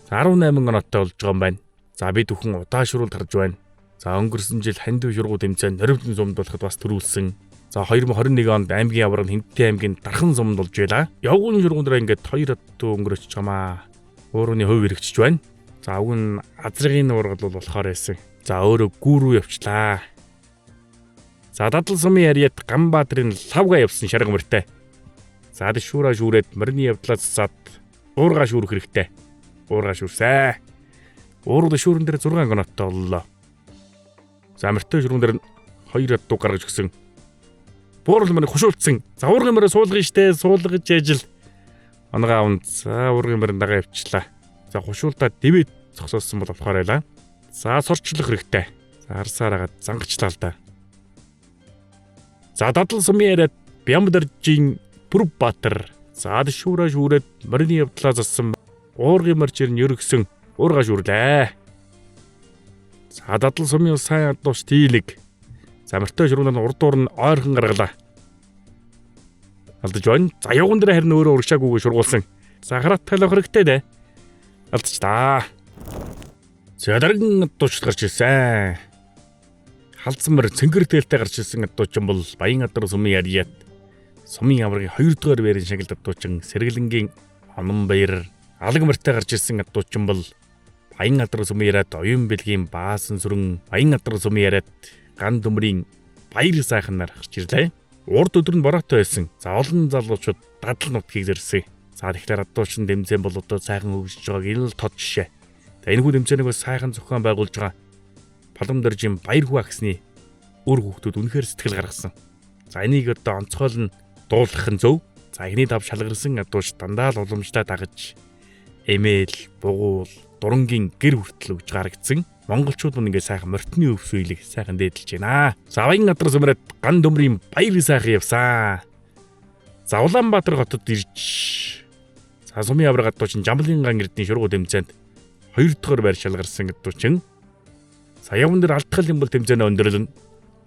За 18 оноотой болж байгаа юм байна. За бид бүхэн удаашруулалт харж байна. За өнгөрсөн жил хандив шургуу тэмцээн норимтон сумд болоход бас төрүүлсэн. За 2021 онд аймгийн аварга Хэнтийн аймгийн дархан сумд болж байлаа. Явган шургуун дээр ингээд хоёр адуу өнгөрөөч чамаа. Уурны хувь хэрэгчж байна. За уг нь азрын уургал бол болохоор байсан. За өөрөө гүүрүү явчлаа. За дадал сумын яриад Ганбаатарын лавга явсан шарга морьтой. За шүүраа шүүрээд морины явдлаа цацаад уургаа шүүрэх хэрэгтэй. Уургаа шүүрсэ. Уурга шүүрэн дээр 6 оноотой боллоо. За морьтой шүргэн дээр хоёр адуу гаргаж өгсөн. Буурал морь хушуулсан. За уургын морь суулгана штэ. Суулгаж яжил. Онгоо авна. За уургын морь дагаа явчлаа. За хушуулдаа дэвээ зогсоосон бол болохоор байлаа. За сурчлах хэрэгтэй. За арсаар агаад зангачлаа л да. За дадал сумын яриад Бямдаржийн Бүрбаатар. За шүүраа шүүрээд морины явдлаа зассан. Уургын морь жирн өргөсөн. Уурга шүүрлээ. За дадал сумын сайн адууш дийлэг. За морьтой шургуунаар урдуур нь ойрхон гаргалаа. Алдаж байна. За явган дээр харин өөрөө урагшаагүйгээ шургуулсан. За хараат талах хэрэгтэй дээ. Алдчихлаа. За дараагийн адуучид гарч ирсэн. Халдсан морь цэнгэр тээлтэй гарч ирсэн адуучин бол Баян адар сумын яриад сумын аваргын 2 дугаар байрын шагналд адуучин Сэргэлэнгийн Онон баяр, алаг морьтой гарч ирсэн адуучин бол Баян адар сумын яриад оюун бэлгийн Баасан сүрэн, Баян адар сумын яриад ган төмрийн Баяр сайхан нар гарч ирлээ. Урд өдөр нь бороотой байсан. За олон залуучууд дадал нутгийг зэрсэн. За тэгэхээр адуучин дэмцэн бол одоо сайхан хөгжиж байгааг энэ л тод жишээ. За энэхүү дэмцээнийг бас сайхан зохион байгуулж байгаа Палам доржийн Баяр хүү агсны үр хүүхдүүд үнэхээр сэтгэл гаргасан. За энийг одоо онцгойл нь дуулгах нь зөв. За энэний тав шалгарсан адууч дандаа л уламжлаа дагаж эмээл, бугуул, дурангийн гэр хүртэл өгж гарагдсан. Монголчууд мөн ингээд сайхан морьтны өвс үеийг сайхан дээдэлж байна. За Баян адар сумраад ган төмрийн Баяр сайхан явсан. За Улаанбаатар хотод ирж за сумын аварга адуучин Жамлын ган эрдний шургуу тэмцээнд 2 дугаар байр шалгарсан адуучин. За явн дээр алдтгал юм бол тэмцээнээ өндөрлөнө.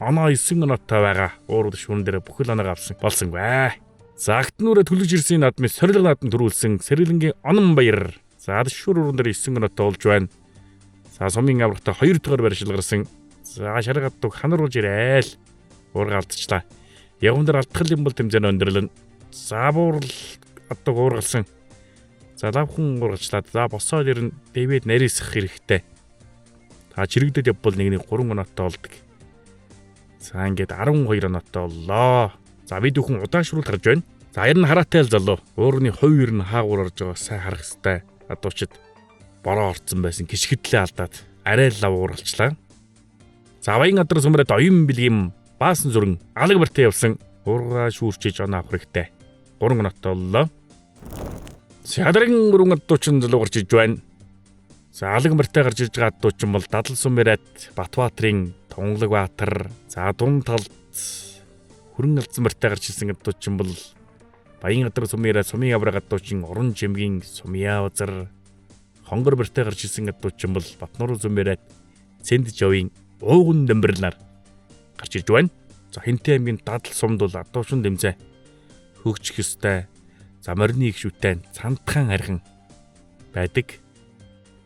Оноо 9 оноотой байгаа. Уурал шүүрэн дээр бүхэл оноог авсан болсонгүй. За агтнуураа төлөж ирсэн наадмын сорилго наадам төрүүлсэн Сэргэлэнгийн Онон баяр. За шүр уран дээр 9 оноотой болж байна. За сумын аврагтай 2 дугаар байр шалгарсан. За шарга адууг ханаруулж ирээл. Уурга алдчихлаа. Явган дээр алдтгал юм бол тэмцээнээ өндөрлөнө. За буурал адууг уургалсан. За лавхан уургалчлаа. За босоод ирнэ. Дэвэд нарийсах хэрэгтэй. За чирэгдэд явбал нэг нэг 3 оноотой болдог. За ингээд 12 оноотой боллоо. За бид бүхэн удаашруулалт гарч байна. За ер нь хараатай л залуу. Уурны хувь ер нь хаагуур орж байгаа сайн харах хэвээр. Адуучид бороо орцсон байсан гიშгэдлээ алдаад арай л лав ууралчлаа. За Баян адар сүмрээд оюун бэлгийн Баасан зүрэн алаг бартай явсан. Уургаа шүүрчиж оноо авах хэрэгтэй. 3 оноотой боллоо. Садрын гүрэн адуучин залуу гарч иж байна. За алаг морьтой гарч иж байгаа адуучин бол Дадал Сумэрат, Батбаатрын Тунгалаг Баатар, за дун талд хүрэн алдсан морьтой гарч ирсэн адуучин бол Баян газар Сумэрат, Сумын авраг адуучин Уран Жимгийн Сумья Базар, Хонгор морьтой гарч ирсэн адуучин бол Батнуруу Сумэрат, Цэнд Жовын Ууган Дэмбэрлэр гарч ирж байна. За Хинтээ аймгийн Дадал сумд бол адуучин дэмзээ хөгжих ёстой. За морины их шүтэн цантхан архан байдаг.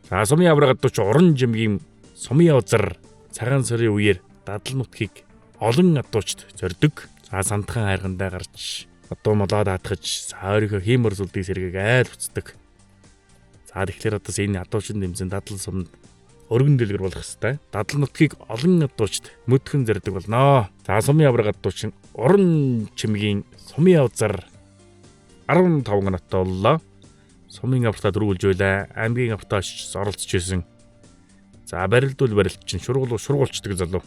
За сумын авраг адууч Уран Жимгийн Сумын узар цагаан сарын үеэр дадал нутгийг олон адуучд зорддог. За сантхан хайргандаа гарч одоо молоо даатгаж за өөрийнхөө хиймор сүлдийг сэргээг айл буцдаг. За тэгэхээр одоо энэ адуучин дэмжин дадал сумд өргөн дэлгэр болох хэвээр. Дадал нутгийг олон адуучд мөдхөн зорддог болноо. За сумын авраг адуучин Уран Чимгийн Сумын узар 15 оноотой боллоо. Сумын авралтаа дөрвөлж байлаа. Аймгийн авралтаа очиж оролцож исэн. За барилдвал барилт чинь шургуул шургуулчдаг залуу.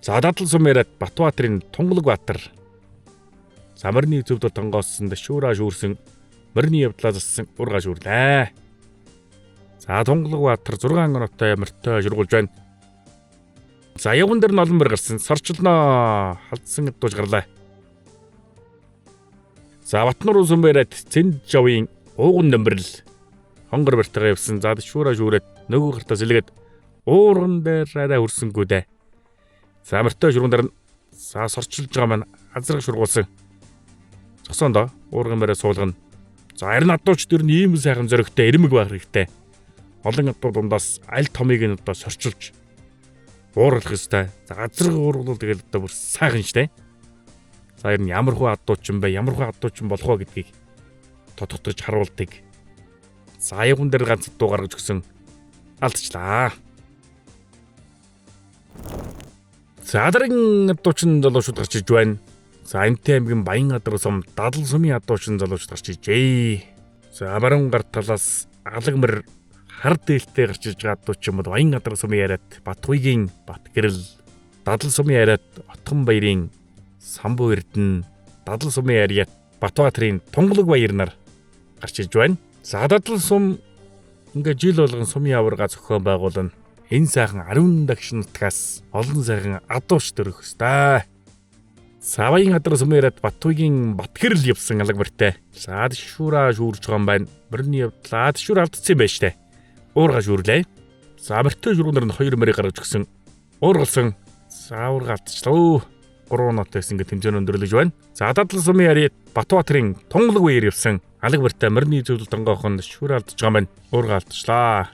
За дадал сум яриад Батбаатрын Тунгалаг Баатар. За морины зөвдөл тонгооссон шүүраа шүүрсэн морины явдлаа зассан ургаа шүүрлээ. За Тунгалаг Баатар 6 оноотой морьтой шургуулж байна. За явган дээр нь олон морь гарсан. Сорчлноо. Халдсан дууж гарлаа. За Батнуруу сүм бариад Цэнд Жовын ууган нөмбөрл хонгор бартайгаа явсан. За шүүраа шүүрээд нөгөө гартаа сэлгээд уурган дээр арай хүрсэнгүү дээ. За морьтой шурган дээр нь за сорчилж байгаа маань азраг шургуулсан. Зогсоондоо уурган бариа суулгана. За харин адууч тэр нь ийм сайхан зөрөгтэй эрмэг байх хэрэгтэй. Олон адуу дундаас аль томыг нь одоо сорчилж уурлах ёстой. За газраг уурлуул тэгэл одоо бүр сайхан штэ. За ер нь ямар хуу адуучин бэ, ямар хуу адуучин болох вэ гэдгийг тодотгож харуулдаг. За аяган дээр ганц дуу гаргаж өгсөн алдчихлаа. За дараагийн адуучин залуучууд гарч иж байна. За Эмтэй аймгийн Баян газар сум Дадал сумын адуучин залуучууд гарч ижээ. За баруун гар талаас алагмар хар дээлтэй гарч иж байгаа адуучин бол Баян газар сумын яриад Батгүйгийн Батгэрэл, Дадал сумын яриад Отгон баярын Самбу Эрдэнэ, Дадал сумын яриад Батбаатрын Тунгалаг баяр нар гарч иж байна. За Дадал сум ингээ жил болгон сумын аварга зохион байгуулна. Энэ сайхан 10 дагш нутгаас олон сайхан адууч төрөх ёстой. Савын газар сумын яриад Батуйгийн Батгэрэл явсан алаг морьтой. За шүүраа шүүрж байгаа юм байна. Морины явдлаа шүүр алдсан юм байна штэ. Уурга шүүрлээ. За морьтой шүргүүнээр нь 2 морийг гаргаж өгсөн. Уургалсан. За уурга алдчихлаа. 3 оноотой байсан ингээ тэмцээн өндөрлөж байна. За Дадал сумын яриад Батбаатрын Тунгалаг үеэр явсан. Алаг бартай морины зөвлөл тонгоох нь шүүр алдж байгаа юм байна. Уурга алдчихлаа.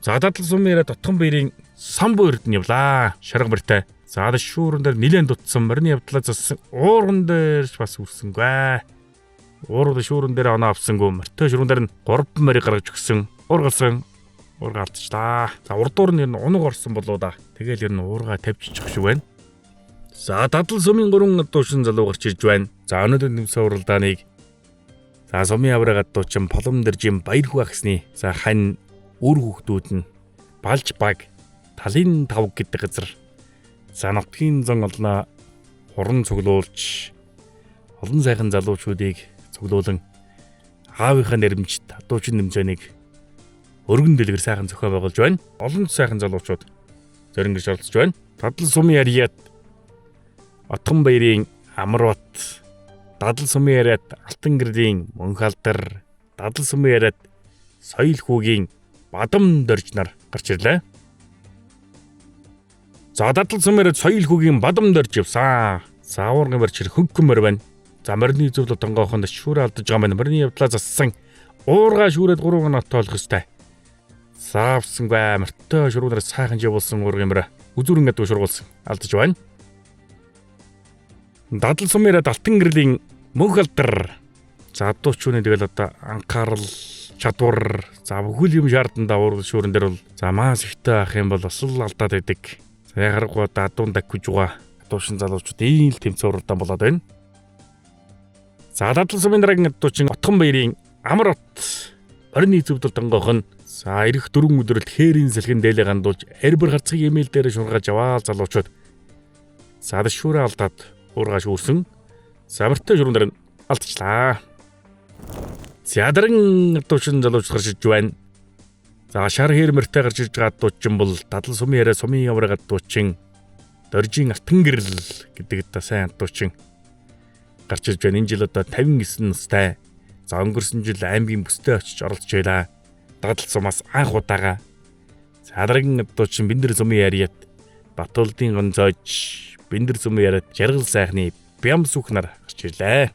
За Дадал сумын яриад Отгон баярын Самбу Эрдэнэ явлаа. Шарга бартай. За шүүрэн дээр нилээн дутсан морины явдлаа зассан. Уурган дээр ч бас үрсэнгүй. Уурган шүүрэн дээр оноо авсангүй. Морьтой шүрэн дээр нь 3 морийг гаргаж өгсөн. Уургалсан. Уурга алдчихлаа. За урдуур нь ер нь унаг орсон болоо да. Тэгэл ер нь уурга тавьчих шиг байна. За Дадал сумын 3 адуучин залуу гарч ирж байна. За өнөөдөр нэмсэн уралдааныг за сумын авраг адуучин Полом дэржин Баярхүү агсны за хань үр хүүхдүүд нь Балж баг Талын тав гэдэг газар за нутгийн зон олноо хуран цуглуулж олон сайхан залуучуудыг цуглуулan аавынхаа нэрмжт адуучин нэмзэнийг өргөн дэлгэр сайхан зохион байгуулж байна. Олон сайхан залуучууд зорингэрч оролцож байна. Дадал сумын яриад Отгон баярын Амарбат, Дадал сумын яриад Алтан гэрлийн Мөнхалдар, Дадал сумын яриад Соёл хүүгийн Бадам дорж нар гарч ирлээ. За Дадал сумын яриад Соёл хүүгийн Бадам дорж явсан. За уурган барьж хөнгөн морь байна. За морины зөвлөл тонгоохонд шүүрээ алдаж байгаа маань морины явдлаа зассан. Уурга шүүрээд 3 оноотой болох ёстой. Заавсангүй морьтой шургуунаар сайхан живуулсан уургын морь үзүүрэн гэдэг шургуулсан алдаж байна. Дадал сум яриад Алтан гэрлийн Мөнх алдар. За адуучууны тэгэл одоо анхаарал чадвар за бүхэл юм шаардсан да уургал шүүрэн дээр бол за маас ихтэй ах юм бол бас л алдаад байдаг. За ягаргүй одоо адуун даггиж байгаа адуушин залуучууд ийм л тэмцээн уралдаан болоод байна. За Дадал сумын дараагийн адуучин Отгон баярын Амар бот морины зөвдөл тонгоох нь За ирэх 4 өдрөлд хээрийн сэлгэн дээлээ гандуулж эрбэр харцгийг имэйл дээр шургаж аваа залуучууд. За дэшүүрээ алдаад уургаш үүрсэн. Самартай шүрэн дээр алдчихлаа. За даран дуучин залууч гарч иж байна. За шар хээр мөртэй гарч иж байгаа дуучин бол дадал сумын яриа сумын авраг дуучин Доржийн алтан гэрэл гэдэг та сайн дуучин гарч ирж байна. Энэ жил одоо 59 настай. За өнгөрсөн жил аймгийн бүстэй очиж оролцож байлаа. Дадал сумаас анх удаага. За дараагийн дуучин Бэндэр сумын яриад Батулдын гонзойж Бэндэр сумын яриад жаргал сайхны Бям сүх нар гарч ирлээ.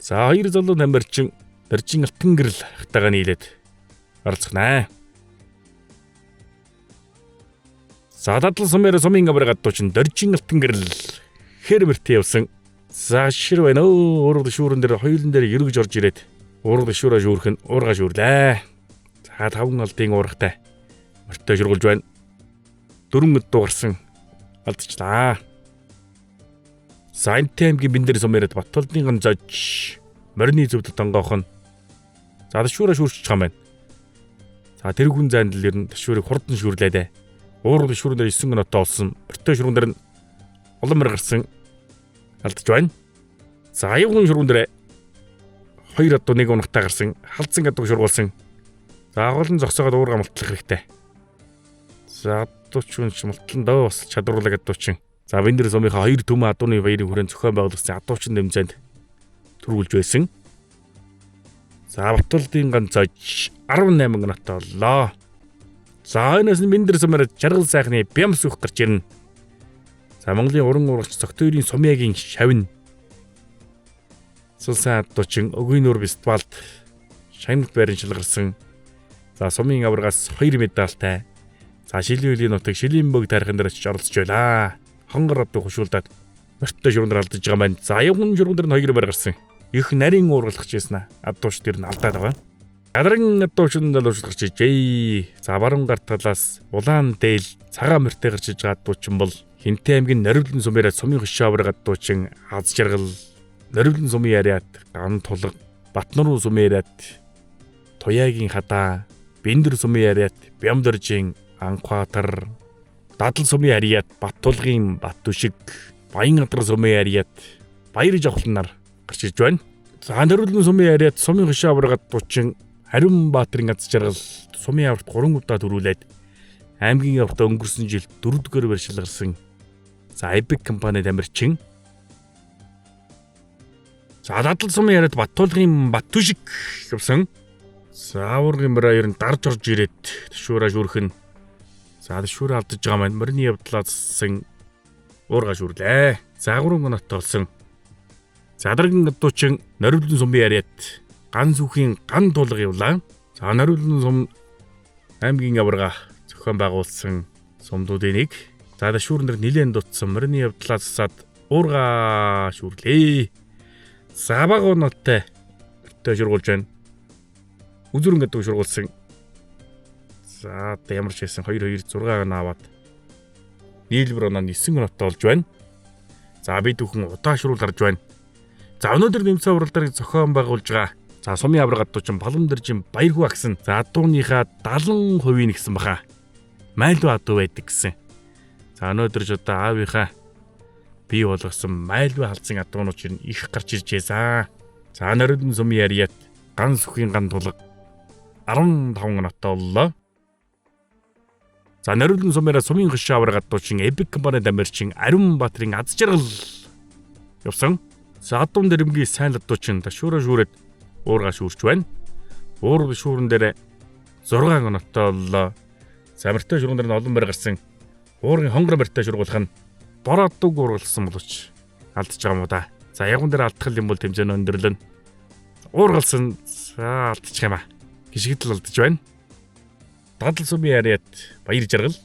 За хоёр залуу тамирчин Доржийн алтан гэрэл хатаага нийлээд оролцохнаа. За дадлан сумын сумын гаврыг дуучин Доржийн алтан гэрэл хэр мөртөө явсан. За шир байна өө ураг шүүрэн дээр хоёулын дээр эргэж орж ирээд ураг шүүрээ шүүрэх нь уурга шүүрлээ. За таван алдын уургатай мөртөө шургуулж байна. Дөрвөн өд гарсан алдчихлаа. За энэ аймгийн Бэндэр сум яриад Батулдын гонзойж морины зөвлөлт онгоох нь. За шүүрээ шүүрчих юм байна. За тэр хүн зайд л ер нь ташуурыг хурдан шүүрлээ дээ. Уурал шүүрэн дээр 9 оноотой болсон. Мөртөө шүрэн дээр нь улам мөр гарсан алдаж байна. За аюулгүй шүрэн дээр 2 адуу 1 унахтай гарсан. Халдсан адуу шургуулсан. За гол нь зогсоогоод уурга мултлах хэрэгтэй. За адууч хүн ч мултлан дөө бас чадварлаг адуучин. За Бэндэр сумынхаа 2 төмөн адууны баярын хүрээнд зохион байгуулсан адуучин дэмжээнд төрүүлж байсан. За Батулдын ганцож 18 оноотой боллоо. За энэс нь Бэндэр сумаар жаргал сайхны бям сүх гарч ирнэ. За Монголын уран урагч Цогтойрын сумьягийн шавн. Сулсан адуучин Өгийн нүүр фестивалд шагналт байран шалгарсан. За сумын аваргаас 2 медальтай. За шилийн үеийн нутаг шилийн бөг тарихын дээр очиж оролцож байлаа. Хонгор адуу хушуулдаад мөртөө шүрэн дээр алдаж байгаа маань. За аюулгүй шүрэн дээр нь 2 байр гарсан. Их нарийн уургалах гэсэн адууч тэр нь алдаад байгаа. Гадран адуучин залууч гарч ижээ. За баруун гар талаас улаан дээл цагаан мөртэй гарч иж байгаа адуучин бол Хинтээ аймгийн Норивлон сумын сумын хөшөө авраг адуучин Аз жаргал, Норивлон сумын яриад Ган тулга, Батнуруу сумын яриад Туяагийн хадаа, Бэндэр сумын яриад Бямдоржийн Анхбаатар, Дадал сумын яриад Баттулгын Баттүшиг, Баян адрал сумын яриад Баяр жавхланаар гарч иж байна. За Норивлон сумын яриад сумын хөшөө авраг адуучин Ариун Баатарын аз жаргал сумын аварт 3 удаа төрүүлээд аймгийн аварт өнгөрсөн жил 4-р байр шалгарсан. За Epic компани тамирчин. За дадал сумын яриад Баттулгын Баттүшиг явсан. За аваргын морь ер нь дарж орж ирээд тшүүраа шүүрэх нь. За тшүүрээ алдаж байгаа маань морины явдлаасан уурга шүүрлээ. За 3 оноотой болсон. За дараагийн адуучин Норивлон сумын яриад ган сүхийн ган тулга явлаа. За Норивлон сум аймгийн аварга зохион байгуулсан сумдуудын нэг. За шүүрэн дээр нилээн дутсан морины явдлаас засаад уурга шүүрлээ. За баг оноотой мөртөө шургуулж байна. Үзүрэн гэдэг шургуулсан. За одоо ямар ч байсан 2 2 6 оноо аваад нийлбэр оноо 9 оноотой болж байна. За бид бүхэн удаашруул харж байна. За өнөөдөр нэмсэн уралдааныг зохион байгуулж байгаа. За сумын авраг адуучин Палам дэржин Баярхүү агсан. За адууныхаа 70% нэгсэн баха. Майлуу адуу байдаг гэсэн. За өнөөдөр ч одоо аавынхаа бий болгосон майлуу халдсан адуунууд чинь их гарч ирж байсан. За Норивлон сумын яриад ган сүхийн ган тулга 15 оноотой боллоо. За Норивлон сумаараа сумын хөшөө авраг адуучин Epic компани тамирчин Ариун Баатрын аз жаргал явсан. За адуун дэрэмгийн сайн адуучин ташуураа шүүрээд уурга шүүрч байна. Уурга шүүрэн дээр 6 оноотой боллоо. За мөртөө шүргэн дээр нь олон морь гарсан. Уургын хонгор морьтой шургуулах нь бороо адууг уургалсан боловч алдчих байгаа юм да. За ягун дээр алдах юм бол тэмцээн өндөрлөн. Уургалсан за алдчих юм а. Гიშгдэл алдаж байна. Дадал сумын яриад баяр жаргал.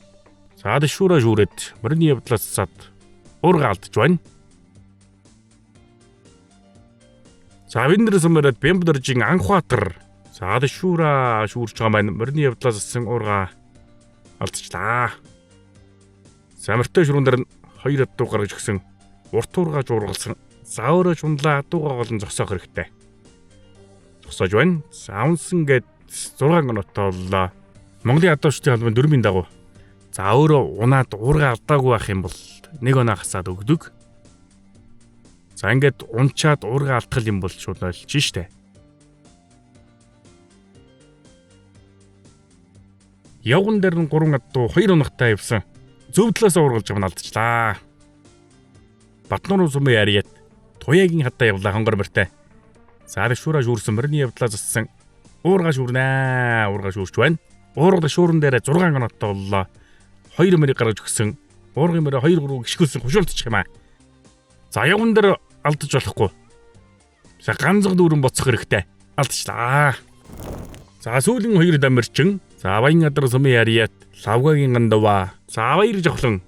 За дэшүүрээ шүүрээд морины явдлаас сад уурга алдаж байна. За Бэндэр сумаараад Бямдоржийн Анхбаатар. За дэшүүрээ шүүрч байгаа маань морины явдлаас ассан уурга алдчихлаа. За мөртөө шүрэн дээр нь 2 адуу гаргаж өгсөн. Урт уургаж уургалсан. За өөрөө чунлаа адуугаа голон зогсоох хэрэгтэй. Зогсоож байна. За унсан гээд 6 оноотой боллоо. Монголын адуучдын холбооны дөрмийн дагуу за өөрөө унаад уурга алдаагүй байх юм бол нэг оноо хасаад өгдөг. За ингээд унчаад уурга алдах юм бол шууд ойлж штэ. Явган дээр нь 3 адуу 2 унахтай явсан. Зөв талаас уургалж явна алдчихлаа. Батнуруу сумын яриад Туяагийн хадаа явлаа хонгор морьтой. За шүүраа шүүрсэн морины явдлаа зассан. Уурга шүүрнэ. Уурга шүүрч байна. Уурга шүүрэн дээр 6 оноотой боллоо. 2 морийг гаргаж өгсөн. Уургын морь 2 3 гიშгүүлсэн хушуулчих юм аа. За явган дээр алдаж болохгүй. За ганцхан дүүрэн боцох хэрэгтэй. Алдчихлаа. За сүүлийн хоёр дамирчин. За Баян адар сумын яриад Лавгагийн гандава. За баяр жохлон.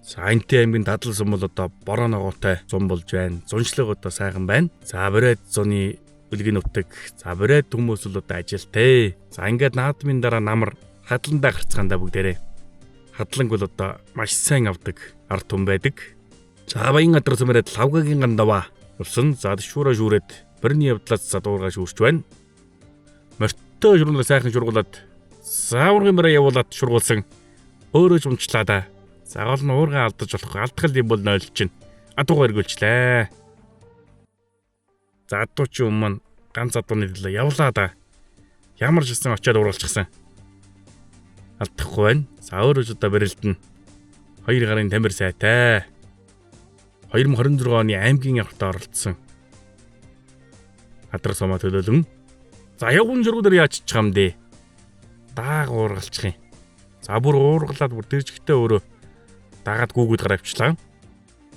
За Энтэй аймгийн дадал сум бол одоо бороо ногоотой зун болж байна. Зуншлаг одоо сайхан байна. За бороод зуны үлгийн нутаг. За бороод хүмүүс л одоо ажилтай. За ингээд наадмын дараа намар хадландаа гарцгаандаа бүгдээрээ. Хадланг бол одоо маш сайн авдаг ард түмэн байдаг. За Баян адар сумын Лавгагийн гандава явсан. За шүүраа шүүрээд борны явдлаас задуурга шүүрч байна. Морьтой шургуулаа сайхан шургуулад зааврын мөрөө явуулаад шургуулсан. Өөрөө ч унчлаа да. За гол нь уурга алдаж болохгүй. Алдах юм бол нойлж чинь. Адуугаа эргүүлчлээ. За адуу чи өмнө ганц адууны төлөө явлаа да. Ямар ч гэсэн очиад уургалчихсан. Алдахгүй байна. За өөрөө ч одоо барилдана. 2 гарын тамир сайтай. 2026 оны аймгийн явалтад оролцсон. Адар сумаа төлөөлөн. За явган жургуудаар яаж чих юм дээ? Дааг уургалчих юм. За бүр уургалаад бүр дэржигтэй өөрөө дагаад гүүгүүд гараа авчлаа.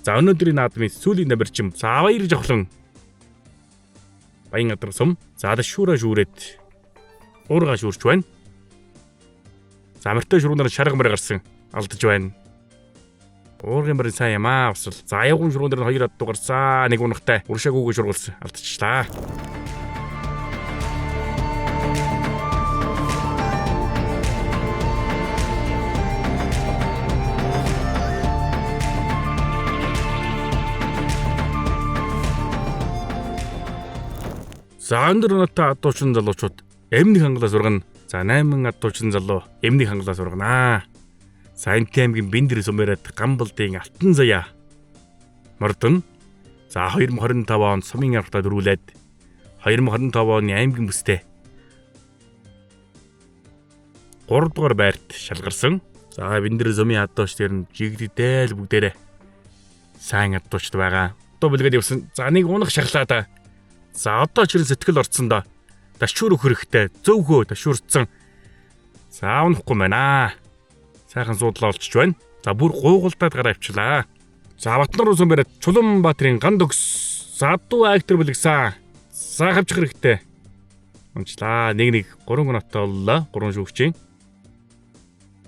За өнөөдрийн наадмын сүүлийн номер чим. За баяр жохлон. Баян адар сум. За шүүрээ шүүрээд уурга шүүрч байна. За морьтой шургуунаар шарга морь гарсан алдаж байна. Уургын морь сайн юм аа бас л. За явган шургуун дээр нь 2 адуу гарсан. Нэг унахтай уршаагүйгээ шургуулсан алдчихлаа. За өндөр оноотой адуучин залуучууд Эмнэг хангалаа сургана. За 8 адуучин залуу Эмнэг хангалаа сурганаа. За Энтэй аймгийн Бэндэр сумээрээд Гамбалдын Алтан заяа мордон. За 2025 онд сумын авралтаа дөрүүлээд 2025 оны аймгийн бүстэй 3 дугаар байрт шалгарсан. За Бэндэр сумын адууч тэр нь жигддэл бүгдээрээ сайн адуучд байгаа. Одоо бэлгээд явсан. За нэг унах шахлаа да. За одоо ч сэтгэл орцсон доо. Ташуур өгөх хэрэгтэй. Зөвхөө ташуурцсан. За унахгүй байна. Сайхан суудлаа олчж байна. За бүр гуугуулдаад гараа авчлаа. За Батнар усан бариад Чулуунбаатарын ганд өгс. За адуу актер бэлгсэн. За хавчих хэрэгтэй. Унчлаа. 1-1 3 оноотой боллоо. 3 шүүгчийн.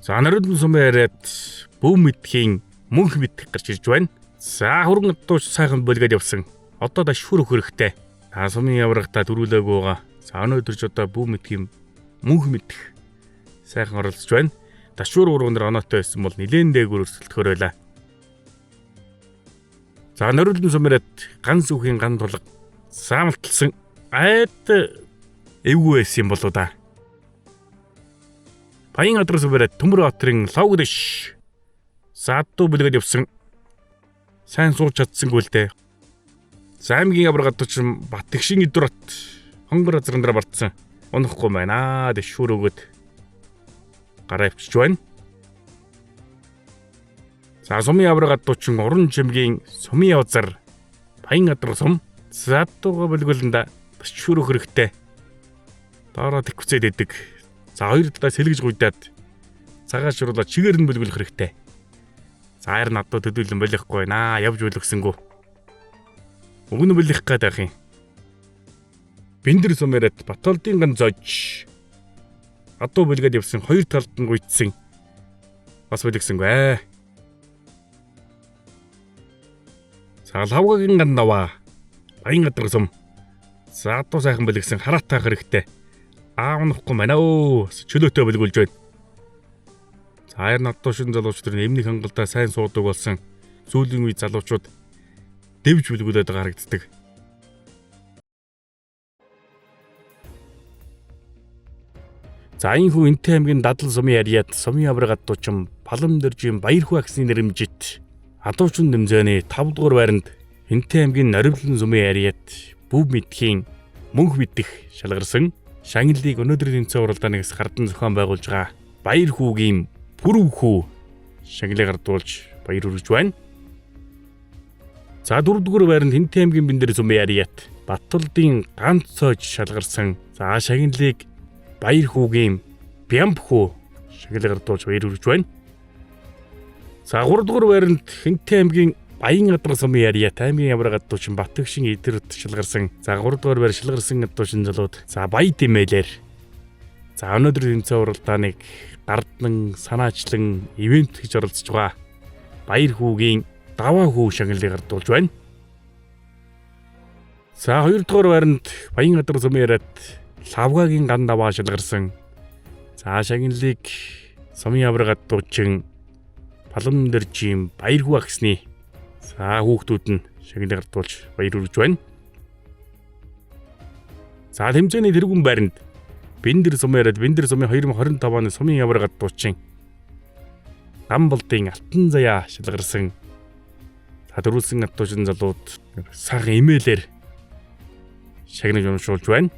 За Нарудын сум яриад бүү мэдхийн мөнх мэдх гарч ирж байна. За хөрөнгө адууч сайхан бөлгээд явсан. Одоо ташуур өгөх хэрэгтэй. Та сумын аврагтаа төрүүлээгүй байгаа. За өнөөдөр ч одоо бүү мэдхийн мөнх мэдх сайхан оролцож байна. Ташуур урган дээр оноотой байсан бол нилээн дээгүүр өрсөлдөхөр байлаа. За Нориулын сумэрээд ганц үхийн ган тулга саамалталсан айд эвгүй байсан юм болоо да. Баян адар сумэрээд Төмөр баатрын лав гэдэш. Садуу бэлгээд явсан. Сайн сууж чадсангүй л дээ. За аймгийн авраг адуучин Батгшин Идүрат хонгор азран дээр бартсан. Унахгүй байна. Дэшүүр өгөөд гараа авчиж байна. За сумын авраг адуучин уран чимгийн сумын явзар Баян адар сум задууга бэлгүүлэндэ ташүүр өгөх хэрэгтэй. Доороо тэгвцээд идэг. За хоёр талаа сэлгэж гуйдаад цагаан шуруулаа чигээр нь бэлгүүлэх хэрэгтэй. За харин адуу төдийлөн болохгүй байна. Явж бэлгэсэнгүү. Уг нь бэлэх гээд байх юм. Бэндэр сум яриад Батолдын ган зож. Адуу бэлгээд явсан хоёр талд нь гуйдсан. Бас бэлгэсэнгүй. За лавгагийн ган даваа. Баян гадар сум. За адуу сайхан бэлгэсэн хараатай хэрэгтэй. Аа унахгүй байна өө. Чөлөөтэй бэлгүүлж байна. За харин адуу шин залуучууд эмнэг хангалдаа сайн суудаг болсон. Сүүлийн үе залуучууд дэвж бүлгүүлээд байгаа харагддаг. За энэ хүү Энтэй аймгийн Дадал сумын харьяат сумын авраг адуучин Палам дөржийн Баярхүү агсны нэрэмжит адуучин дэмзээний 5 дугаар байранд Энтэй аймгийн Норивлон сумын харьяат бүв мэдхийн мөнх мэдэх шалгарсан шагналыг өнөөдрийн тэмцээн уралдаанаас гардан зохион байгуулж байгаа Баярхүүгийн Бүрүв хүү шагналыг гардуулж баяр хүргэж байна. За 4 дугаар байранд Хинтээ аймгийн Бэндэр сумын харьяат Баттулдын ганц цойж шалгарсан. За шагналыг Баярхүүгийн Бямб хүү шагналыг гардуулж баяр хүргэж байна. За 3 дугаар байранд Хинтээ аймгийн Баян адрах сумын харьяат аймгийн авраг адуучин Батөгшин Идэрт шалгарсан. За 3 дугаар байр шалгарсан адуучин залууд за Баян дэмээлэр. За өнөөдөр тэмцээн уралдааныг гардан санаачлан ивент гэж оролцож байгаа. Баярхүүгийн Даваа хүү шагналыг гардуулж байна. За 2 дугаар байранд Баян адрах сумын харьяат Лавгагийн ган даваа шалгарсан. За шагналыг сумын авраг адуучин Палам дөржийн Баярхүү агсны за хүүхдүүд нь шагналыг гардуулж баяр хүргэж байна. За тэмцээний тэргүүн байранд Бэндэр сумын яриад Бэндэр сумын 2025 оны сумын авраг адуучин Гамболдын Алтан заяа шалгарсан. За дөрвөлсөн адуучин залууд сайхан имэйлээр шагнаж уншуулж байна.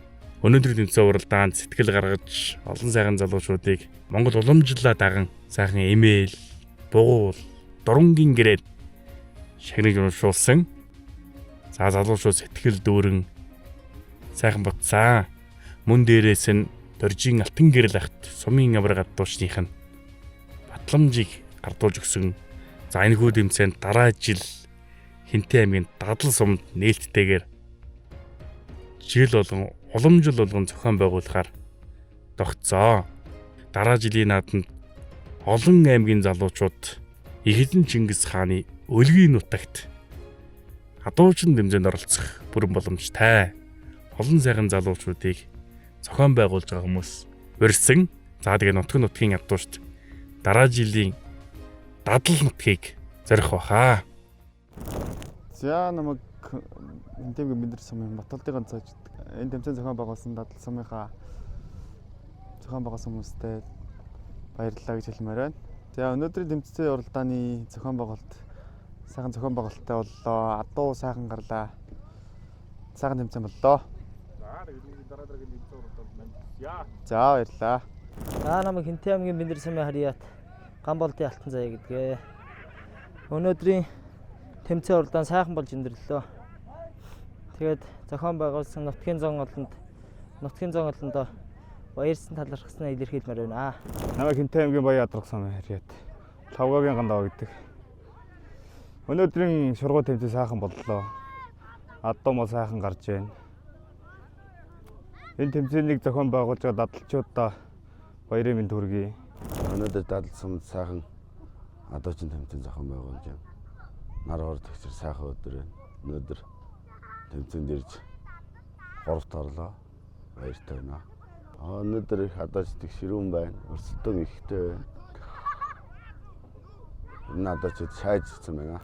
Өнөөдрийн тэмцээн уралдаанд сэтгэл гаргаж олон сайхан залуучуудыг Монгол уламжлалаа даган сайхан имэйл, бугуул, дурангийн гэрээд шагнаж уншуулсан. За залуучууд сэтгэл дүүрэн сайхан бутсан. Мөн дээрээс нь Доржийн алтан гэрэл ахт сумын авраг адуучных нь батламжийг гардуулж өгсөн. За энэ хүү тэмцээнд дараа жил Хинтээ аймгийн Дадал сумд нээлттэйгээр жил болгон уламжил болгон зохион байгуулахаар тогтцоо. Дараа жилийн наадамд олон аймгийн залуучууд Ихэдэн Чингис хааны өлгийн нутагт адуучин дэмжээнд оролцох бүрэн боломжтой. Олон сайхан залуучуудыг зохион байгуулж байгаа хүмүүс урьсан. За тэгээ нутаг нутгийн адуушд дараа жилийн дадал нутгийг зорих баха. За намайг Хинтээ аймгийн Бэндэр сумын Баталдын ганц цааж энэ тэмцээн зохион байгуулсан Дадал сумынхаа зохион байгуулсан хүмүүстээ баярлалаа гэж хэлмээр байна. За өнөөдрийн тэмцээн уралдааны зохион байгуулалт сайхан зохион байгуулалттай боллоо. Адуу сайхан гарлаа. Сайхан тэмцээн боллоо. За баярлалаа. За намайг Хинтээ аймгийн Бэндэр сумын харьяат Гамболдын Алтан заяа гэдгээ. Өнөөдрийн тэмцээн уралдаан сайхан болж өндөрлөө. Тэгээд зохион байгуулсан нутгийн зон олонд баярсан талархснаа илэрхийлмээр байна. Намайг Хинтээ аймгийн Баян адрах сумын харьяат Лавгагийн гандаа гэдэг. Өнөөдрийн шургуу тэмцээн сайхан боллоо. Адуу мал сайхан гарч байна. Энэ тэмцээнийг зохион байгуулж байгаа дадлчуудаа баярын мэнд хүргэе. Өнөөдөр Дадал сумд сайхан адуучин тэмцээн зохион байгуулж байна. Нар хор тэгсэр сайхан өдөр байна. Өнөөдөр тэмцээнд ирж 3-т орлоо. Баяртай байна. Өнөөдөр их адуучид их ширүүн байна. Өрсөлдөөн ихтэй байна. Энэ адуучид шааж ирсэн байна.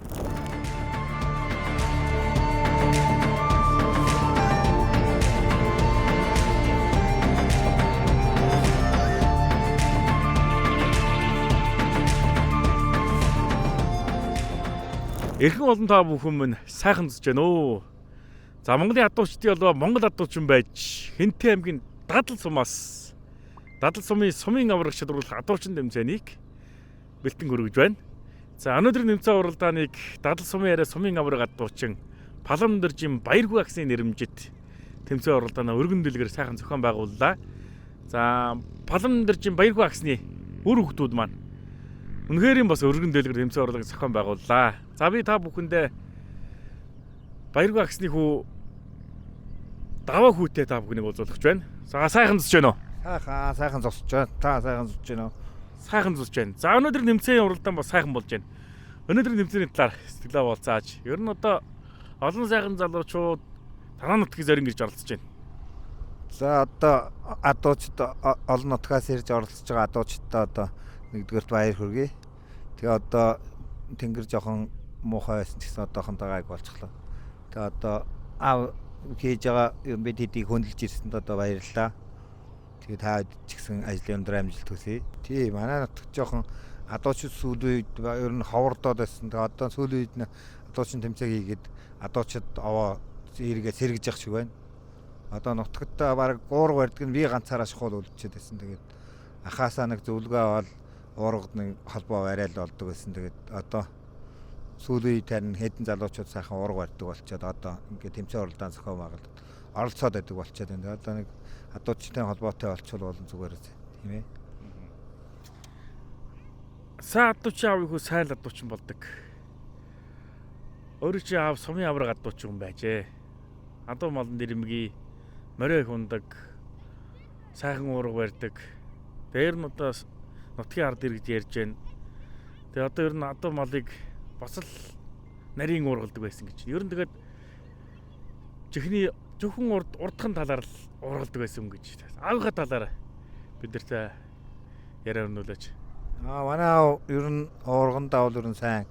Эрхэн олон та бүхэн минь сайхан зүсэж байна уу? За Монголын адуучдын холбоо Монгол адуучин байж Хинтээ аймгийн Дадал сумаас Дадал сумын сумын авраг шалруулах адуучин тэмцээнийг бэлтгэн хөргөж байна. За өнөөдрийн тэмцээн уралдааныг Дадал сумын яриа сумын авраг адуучин Палам дөржийн Баярхүү агсны нэрэмжит тэмцээн уралдаанаа өргөн дэлгэр сайхан зохион байгууллаа. За Палам дөржийн Баярхүү агсны үр хүүхдүүд маань үнэхээр юм бас өргөн дэлгэр тэмцээн уралдааг зохион байгууллаа. За би та бүхэндээ Баярхүү агсны хүү Даваа хүүтэй та бүхнийг уулзуулах гэж байна. За сайхан зүсэж байна уу? Сайхан зогсож байна. Та сайхан зогсож байна уу? Сайхан зогсож байна. За өнөөдөр нэмцэн уралдаан бас сайхан болж байна. Өнөөдрийн нэмцэний талаар сэтгэлээ болцааж. Ер нь одоо олон сайхан залуучууд дараа нутгийг зорин гэж оролцож байна. За одоо адуучид олон нутгаас ирж оролцож байгаа адуучидтай одоо нэгдүгээрт баяр хүргэе. Тэгээ одоо тэнгэр жоохон муухай байсан ч гэсэн одоохондоо гайг болчихлоо. Тэгээ одоо аав хийж байгаа юм бид хэдийг хөндлөж ирсэнд одоо баярлалаа. Тэгээ та ч гэсэн ажлын өндөр амжилт хүсье. Тий, манай нутагт жоохон адуучид сүүлийн үед ер нь ховордоод байсан. Тэгээ одоо сүүлийн үед нь адуучин тэмцээн хийгээд адуучид овоо эргээ сэргэж явах шиг байна. Одоо нутагт бараг уурга барьдаг нь би ганцаараа шахуул үлдчихэд байсан. Тэгээд ахаасаа нэг зөвлөгөө аваад уургад нэг холбоо барайл болдог байсан. Тэгээд одоо сүүлийн үед харин хэдэн залуучууд сайхан уурга барьдаг болчоод одоо ингээд тэмцээн уралдаан зохион байгуулалт оролцоод байдаг болчоод байна. Одоо нэг адуучтай холбоотой болчвол болон зүгээр тийм ээ. Сайн адуучин аав ихүү сайн адуучин болдог. Өөрөө чи аав сумын авраг адуучин хүн байжээ. Адуу малан дэрэмгий, морио их ундаг, сайхан уурга барьдаг. Тэр нь одоо нутгийн ард иргэд ярьж байна. Тэгээ одоо ер нь адуу малыг бас л нарийн уургалдаг байсан гэж. Ер нь тэгээд чихний зөвхөн урд урдхан талаар л уургалдаг байсан юм гэж. Аавынхаа талаар бид нартай яриа өрнүүлээч. Аа манай аав ер нь уурган давал ер нь сайн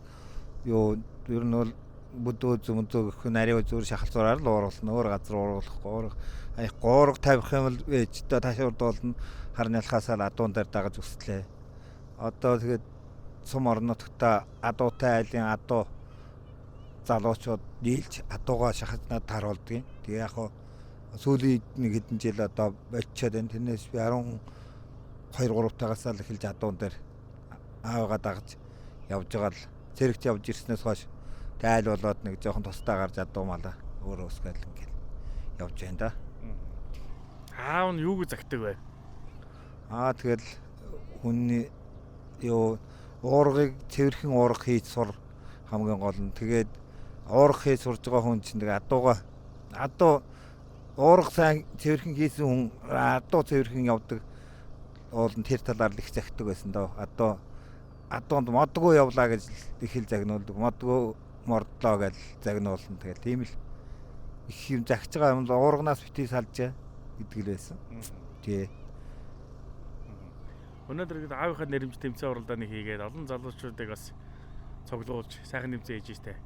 юу ер нь бол бүдүү зүмзөө гэх нарийн зүгээр шахалцуураар л уургална. Өөр газар уургалахгүй. Уурга аях гуурга тавих юм бол ээжтэй таашуурд болно. Харин ялхаасаа л адуун дээр дагаж өслөө. Одоо тэгээд сум орон нутагта адуутай айлын адуу залуучууд нийлж адуугаа шахазнаад таруулдаг юм. Тэгээ яг хуу сүүлийн нэг хэдэн жил одоо болчиход байна. Тэрнээс би 12 3 тагаас л эхэлж адуун дээр аавыгаа дагаж явж байгаа л цэрэгт явж ирснээс хойш тайл болоод нэг жоохон тусдаа гарч адуу малаа өөрөө өсгөл ингээл явж байна да. Аав нь юуг загтаг вэ? Аа тэгэл хүний юу уургыг цэвэрхэн уурга хийж сур хамгийн гол нь. Тэгээд уурга хийж сурж байгаа хүн чинь тэгээ адуугаа адуу уурга сайн цэвэрхэн хийсэн хүн адуу цэвэрхэн явдаг уул нь тэр талаар л их загтаг байсан доо. Адуу адуунд модгүй явлаа гэж их л загнуулдаг. Модгүй мордлоо гэж загнуулна. Тэгэл тийм л их юм загч байгаа юм л уурганаас битгий салжээ гэдэг л байсан. Тий. Өнөөдөр гээд аавынхаа нэрмж тэмцээн уралдааныг хийгээд олон залуучуудыг бас цуглуулж сайхан тэмцээн хийж штэ.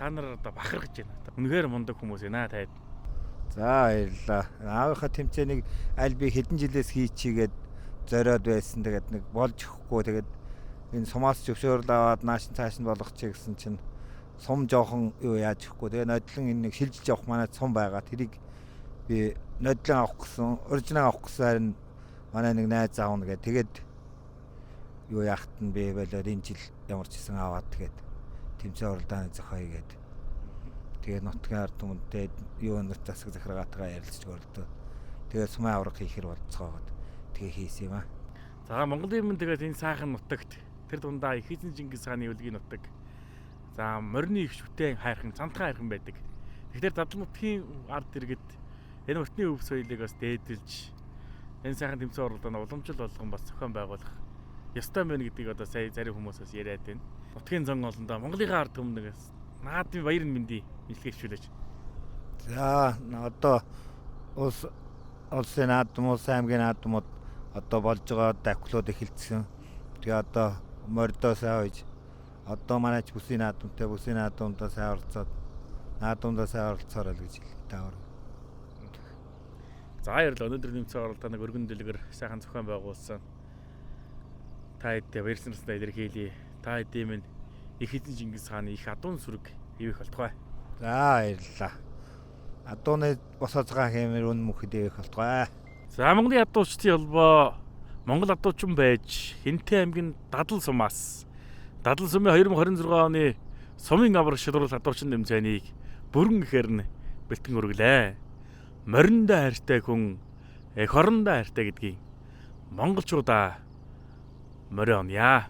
Та нар одоо бахархаж байна. Үнэхээр мундаг хүмүүс байна таад. За баярлалаа. Аавынхаа тэмцээнийг аль би хэдэн жилээс хийчихгээд зориод байсан. Тэгээд нэг болж өгөхгүй. Тэгээд энэ сумаас зөвшөөрөл аваад нааш цааш нь болгочих гэсэн чинь сум жоохон юу яаж өгөхгүй. Тэгээ нодлон энэ нэг шилжиж явах манай сум байгаа. Тэрийг би нодлон авах гэсэн, оригинал авах гэсэн харин манай нэг найз аавна гэ. Тэгээд юу яахт нь би болоод энэ жил ямар ч гэсэн аваад тэгээд тэмцээн уралдааны зохиоё гээд. Тэгээд нутгийн ард түмэнтэй юу нут засаг захиргаатайгаа ярилцж көрөлтөө. Тэгээд сумын авраг хийхэр болцоогоод тэгээ хийсэн юм аа. За Монголын өмнө тэгээд энэ сайхан нутагт тэр дундаа их эзэн Чингис хааны өвлгийн нутаг. За морины их шүтэн хайрхан, цантхан хайрхан байдаг. Тэгэхээр дадлан нутгийн ард иргэд энэ өртний өв соёлыг бас дээдэлж энэ сайхан тэмцээн уралдаанд уламжлал болгон бас зохион байгуулах ёстой мэн гэдгийг одоо сая зарим хүмүүс бас яриад байна. Нутгийн зон олондоо Монголынхаа ард түмнээс наадмын баяр мэндийг илгээвчүүлээч. За одоо улс улсын наадам, улс аймгийн наадмууд одоо болж байгаа давхлууд эхэлсэн. Тэгээ одоо мордоо сайн хойж одоо манай ч бүсийн наадамтай бүсийн наадамдаа сайн оролцоод наадамдаа сайн оролцоорой л гэж хэлээ таавар. За баярлалаа. Өнөөдөр нэмцэн оролдооныг өргөн дэлгэр сайхан зохион байгуулсан. Та хэдтэй баярсан илэрхийлье. Та хэдийн минь их эзэн Чингис хааны их адуун сүрэг ивэх болтугай. За баярлалаа. Адууны босоо цагаан хэмээр үн мөхөд ивэх болтугай. За Монголын адуучдын холбоо Монгол адуучин байж Хинтээ аймгийн Дадал сумаас Дадал сумын 2026 оны сумын авраг шилрүүл адуучин тэмцээнийг бүрэн ихээр нь бэлтгэн өргөлээ. Мориндоо хайртай хүн эх орондоо хайртай гэдгийг монголчуудаа морио онъя.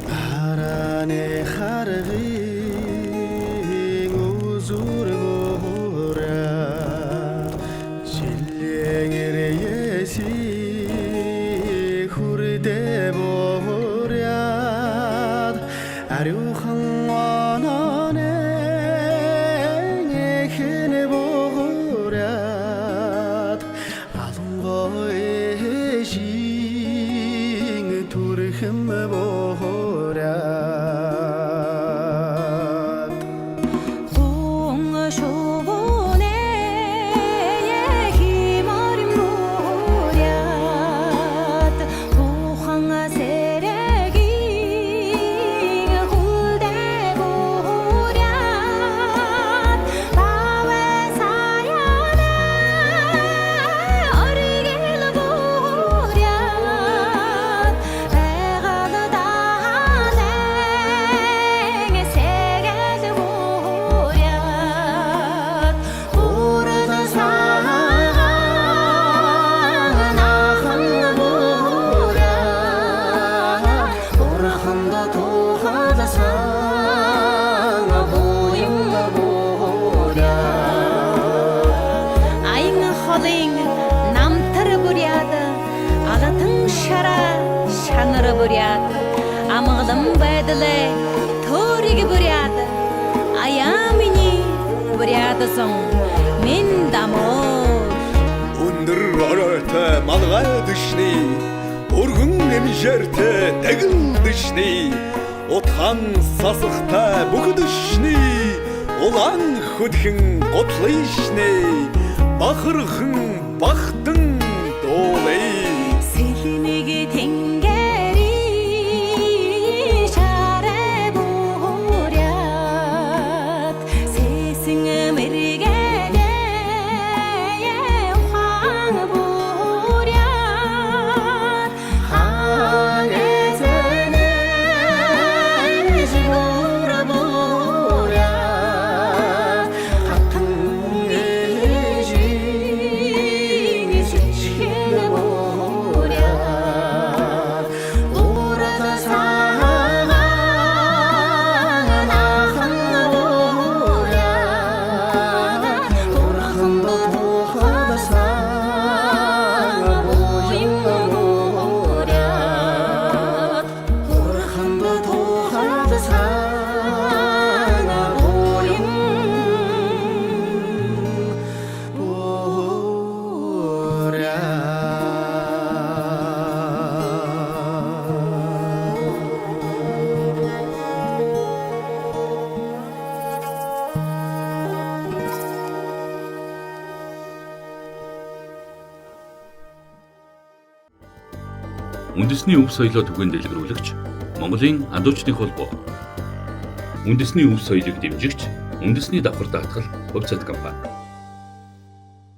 Хараны харгын үзүр буураад шилэнгэр еси хүрдэ буураад ариухан ононы хэн буураад алангой шин түрхэм буураад Гун шувууны химорим Бурят, амгалан байдлаа төөрийг бурят. Аяа миний бурятсан минь дамоор. Өндөр оройтой малгай дэшний, өргөн эмжэртэй дэгэл дэшний, утхан сасахтай бүхдэшний, улаан хөдхөн гутлышний, бахархан бахтан дуулай. Сэлмэг тэнгэрийн шарай бурят, сэсэн мэргэлээ ухаан бурят, хаан эзэнэж гүр бурят, хатан ээжийн сэчхэн бурят, урд саагаан ахан бурят, турханд тухалсан буян бурят, турханд тухалсан буян Үндэсний өв соёлоо түгээн дэлгэрүүлэгч Монголын адуучны холбоо. Үндэсний өв соёлыг дэмжигч Үндэсний давхар даатгал хувьцаат компани.